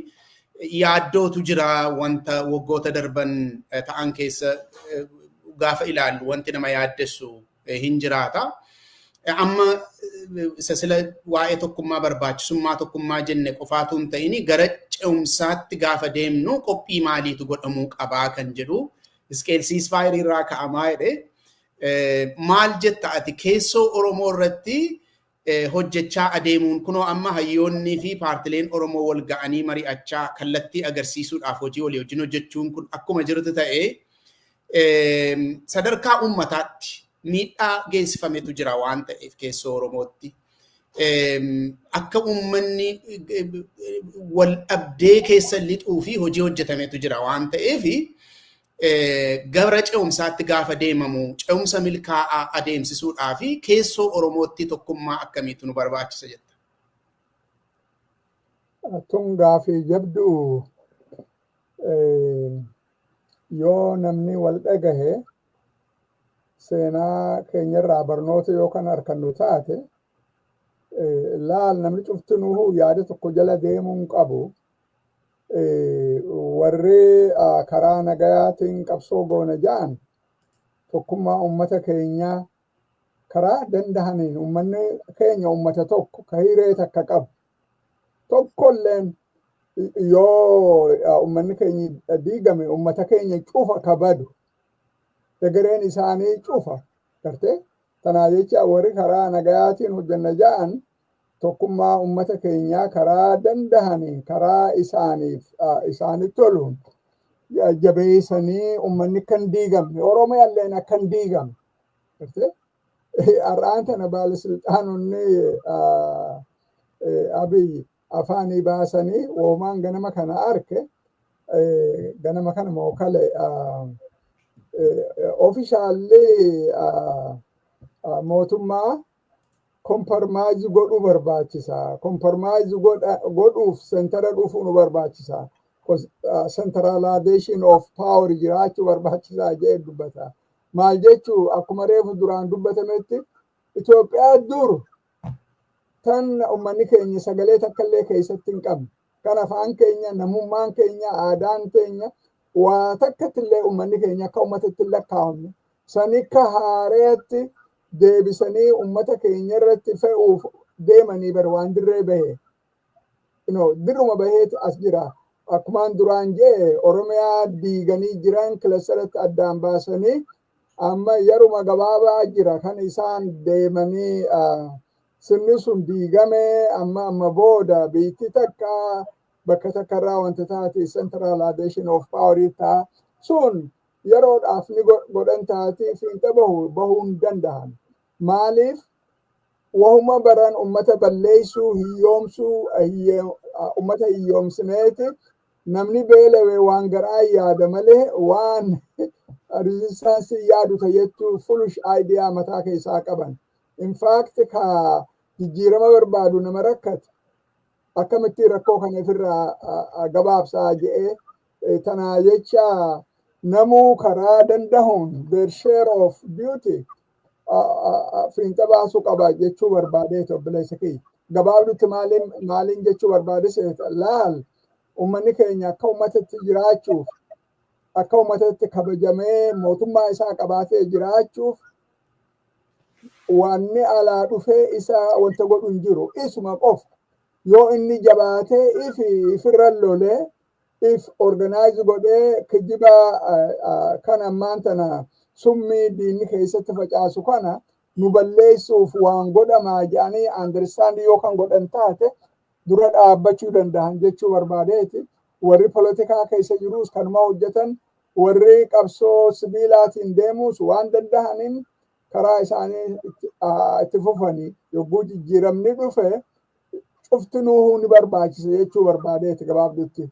Speaker 1: yaaddootu jira. Wanta waggoota darban ta'an keessa gaafa ilaallu wanti nama yaaddessu hin jiraata. Amma isa sila waa'ee tokkummaa, barbaachisummaa tokkummaa jenne qofaatu hin ta'ini, gara ce'umsaatti gaafa deemnu qophii maaliitu godhamuu qabaa kan jedhu Isqeel ceasefire irraa ka'amaa jedhe. Maal jetta ati? Keessoo Oromoo irratti hojjechaa adeemuun kunoo amma hayyoonnii fi paartileen Oromoo wal ga'anii mari'achaa kallattii agarsiisuudhaaf hojii walii wajjin hojjechuun kun akkuma jirutu ta'ee, sadarkaa uummataatti miidhaa geessifametu jira waan ta'eef keessoo Oromootti. Akka uummanni wal dhabdee keessa lixuu fi hojii hojjetametu jira waan ta'eef, gara ce'umsaatti gaafa deemamu ce'umsa milkaa'aa adeemsisuudhaa fi keessoo Oromootti tokkummaa akkamiitu nu barbaachisa jetta?
Speaker 3: Tun gaafii jabduu. Yoo namni wal dhagahe, seenaa keenyarraa barnoota yoo kan argannu taate, laal, namni cuftinuu yaada tokko jala deemuu hin qabu. Warri karaa nagayaatiin qabsoo goona ja'an tokkummaa uummata keenyaa karaa dandahaniin, uummanni keenya uummata tokko ka hiree takka qabu. Tokkolleen yoo uummanni keenya diigame, uummata keenya cufa ka badu, egereen isaanii cufa gartee. Tanaa jecha warri karaa nagayaatiin hojjanna ja'an tokkummaa uummata keenyaa karaa dandahaniin, karaa isaaniif isaanitti toluun jabeessanii uummanni kan diigamne, Oromiyaalleen akka hin diigamne gartee. Har'aan tana baalisilxaanonni Abiy afaanii baasanii woomaan ganama kana arke, ganama kana mookale officially mootummaa compromise godhuu barbaachisa. Compromise godhuuf center dhufuu nu barbaachisa. Centralization of power jiraachuu barbaachisaa jedhee dubbata. Maal jechuu? Akkuma reefu duraan dubbatametti, Itoophiyaa dur tan uummanni keenya sagalee takkallee keessatti hin qabne. Kan afaan keenya, namummaan keenya, aadaan keenya waa takkattillee uummanni keenya akka uummatatti hin lakkaa'amne. Sanikka haareetti deebisanii uummata keenya irratti fe'uuf deemanii bar waan dirree bahe. Dirruma baheeti as jira. Akkumaan duraan jee, Oromiyaa diiganii jiran, clusteratti addaan baasanii amma yeruma gabaabaa jira kan isaan deemanii sirni sun diigame. Amma booda biitti takka bakka takkarraa wanta taate centralization of power ta'a sun yeroodhaaf ni godhan taate fiinxa bahu bahuu hin danda'an. Maaliif? Wahuma baran ummata balleessuu, hiyyoomsuu, ummata hiyyoomsineeti namni beelawe waan garaa yaada malee waan resistance yaadu tayyattuu foolish idea mataa keessaa qaban. In fact, ka jijjiirama barbaadu nama rakkate akkamitti rakkoo kana ofirraa gabaabsaa jedhee. Tanaa jecha namuu karaa dandahuun their share of duty fiinxa baasuu qaba jechuu barbaadeetu obboleessa kiyya. Gabaabdutti maaliin jechuu barbaade seeta? Laal, uummanni keenya akka uummatatti jiraachuuf, akka uummatatti kabajamee mootummaa isaa qabaatee jiraachuuf, wanni alaa dhufee isa wanta godhu hin jiru. Isuma qofa. Yoo inni jabaatee ifi ifirra lolee if organize godhee, kijiba kan ammaan tana summii diinni keessatti facaasu kana nu balleessuuf waan godhamaa jedhanii understand yoo kan godhan taate, dura dhaabbachuu danda'an jechuu barbaadeeti. Warri polotikaa keessa jirus kanuma hojjetan. Warri qabsoo sibiilaatiin deemus waan danda'aniin karaa isaanii itti fufanii, yogguu jijjiiramni dhufe cuftinuu ni barbaachisa jechuu barbaadeeti gabaabdutti.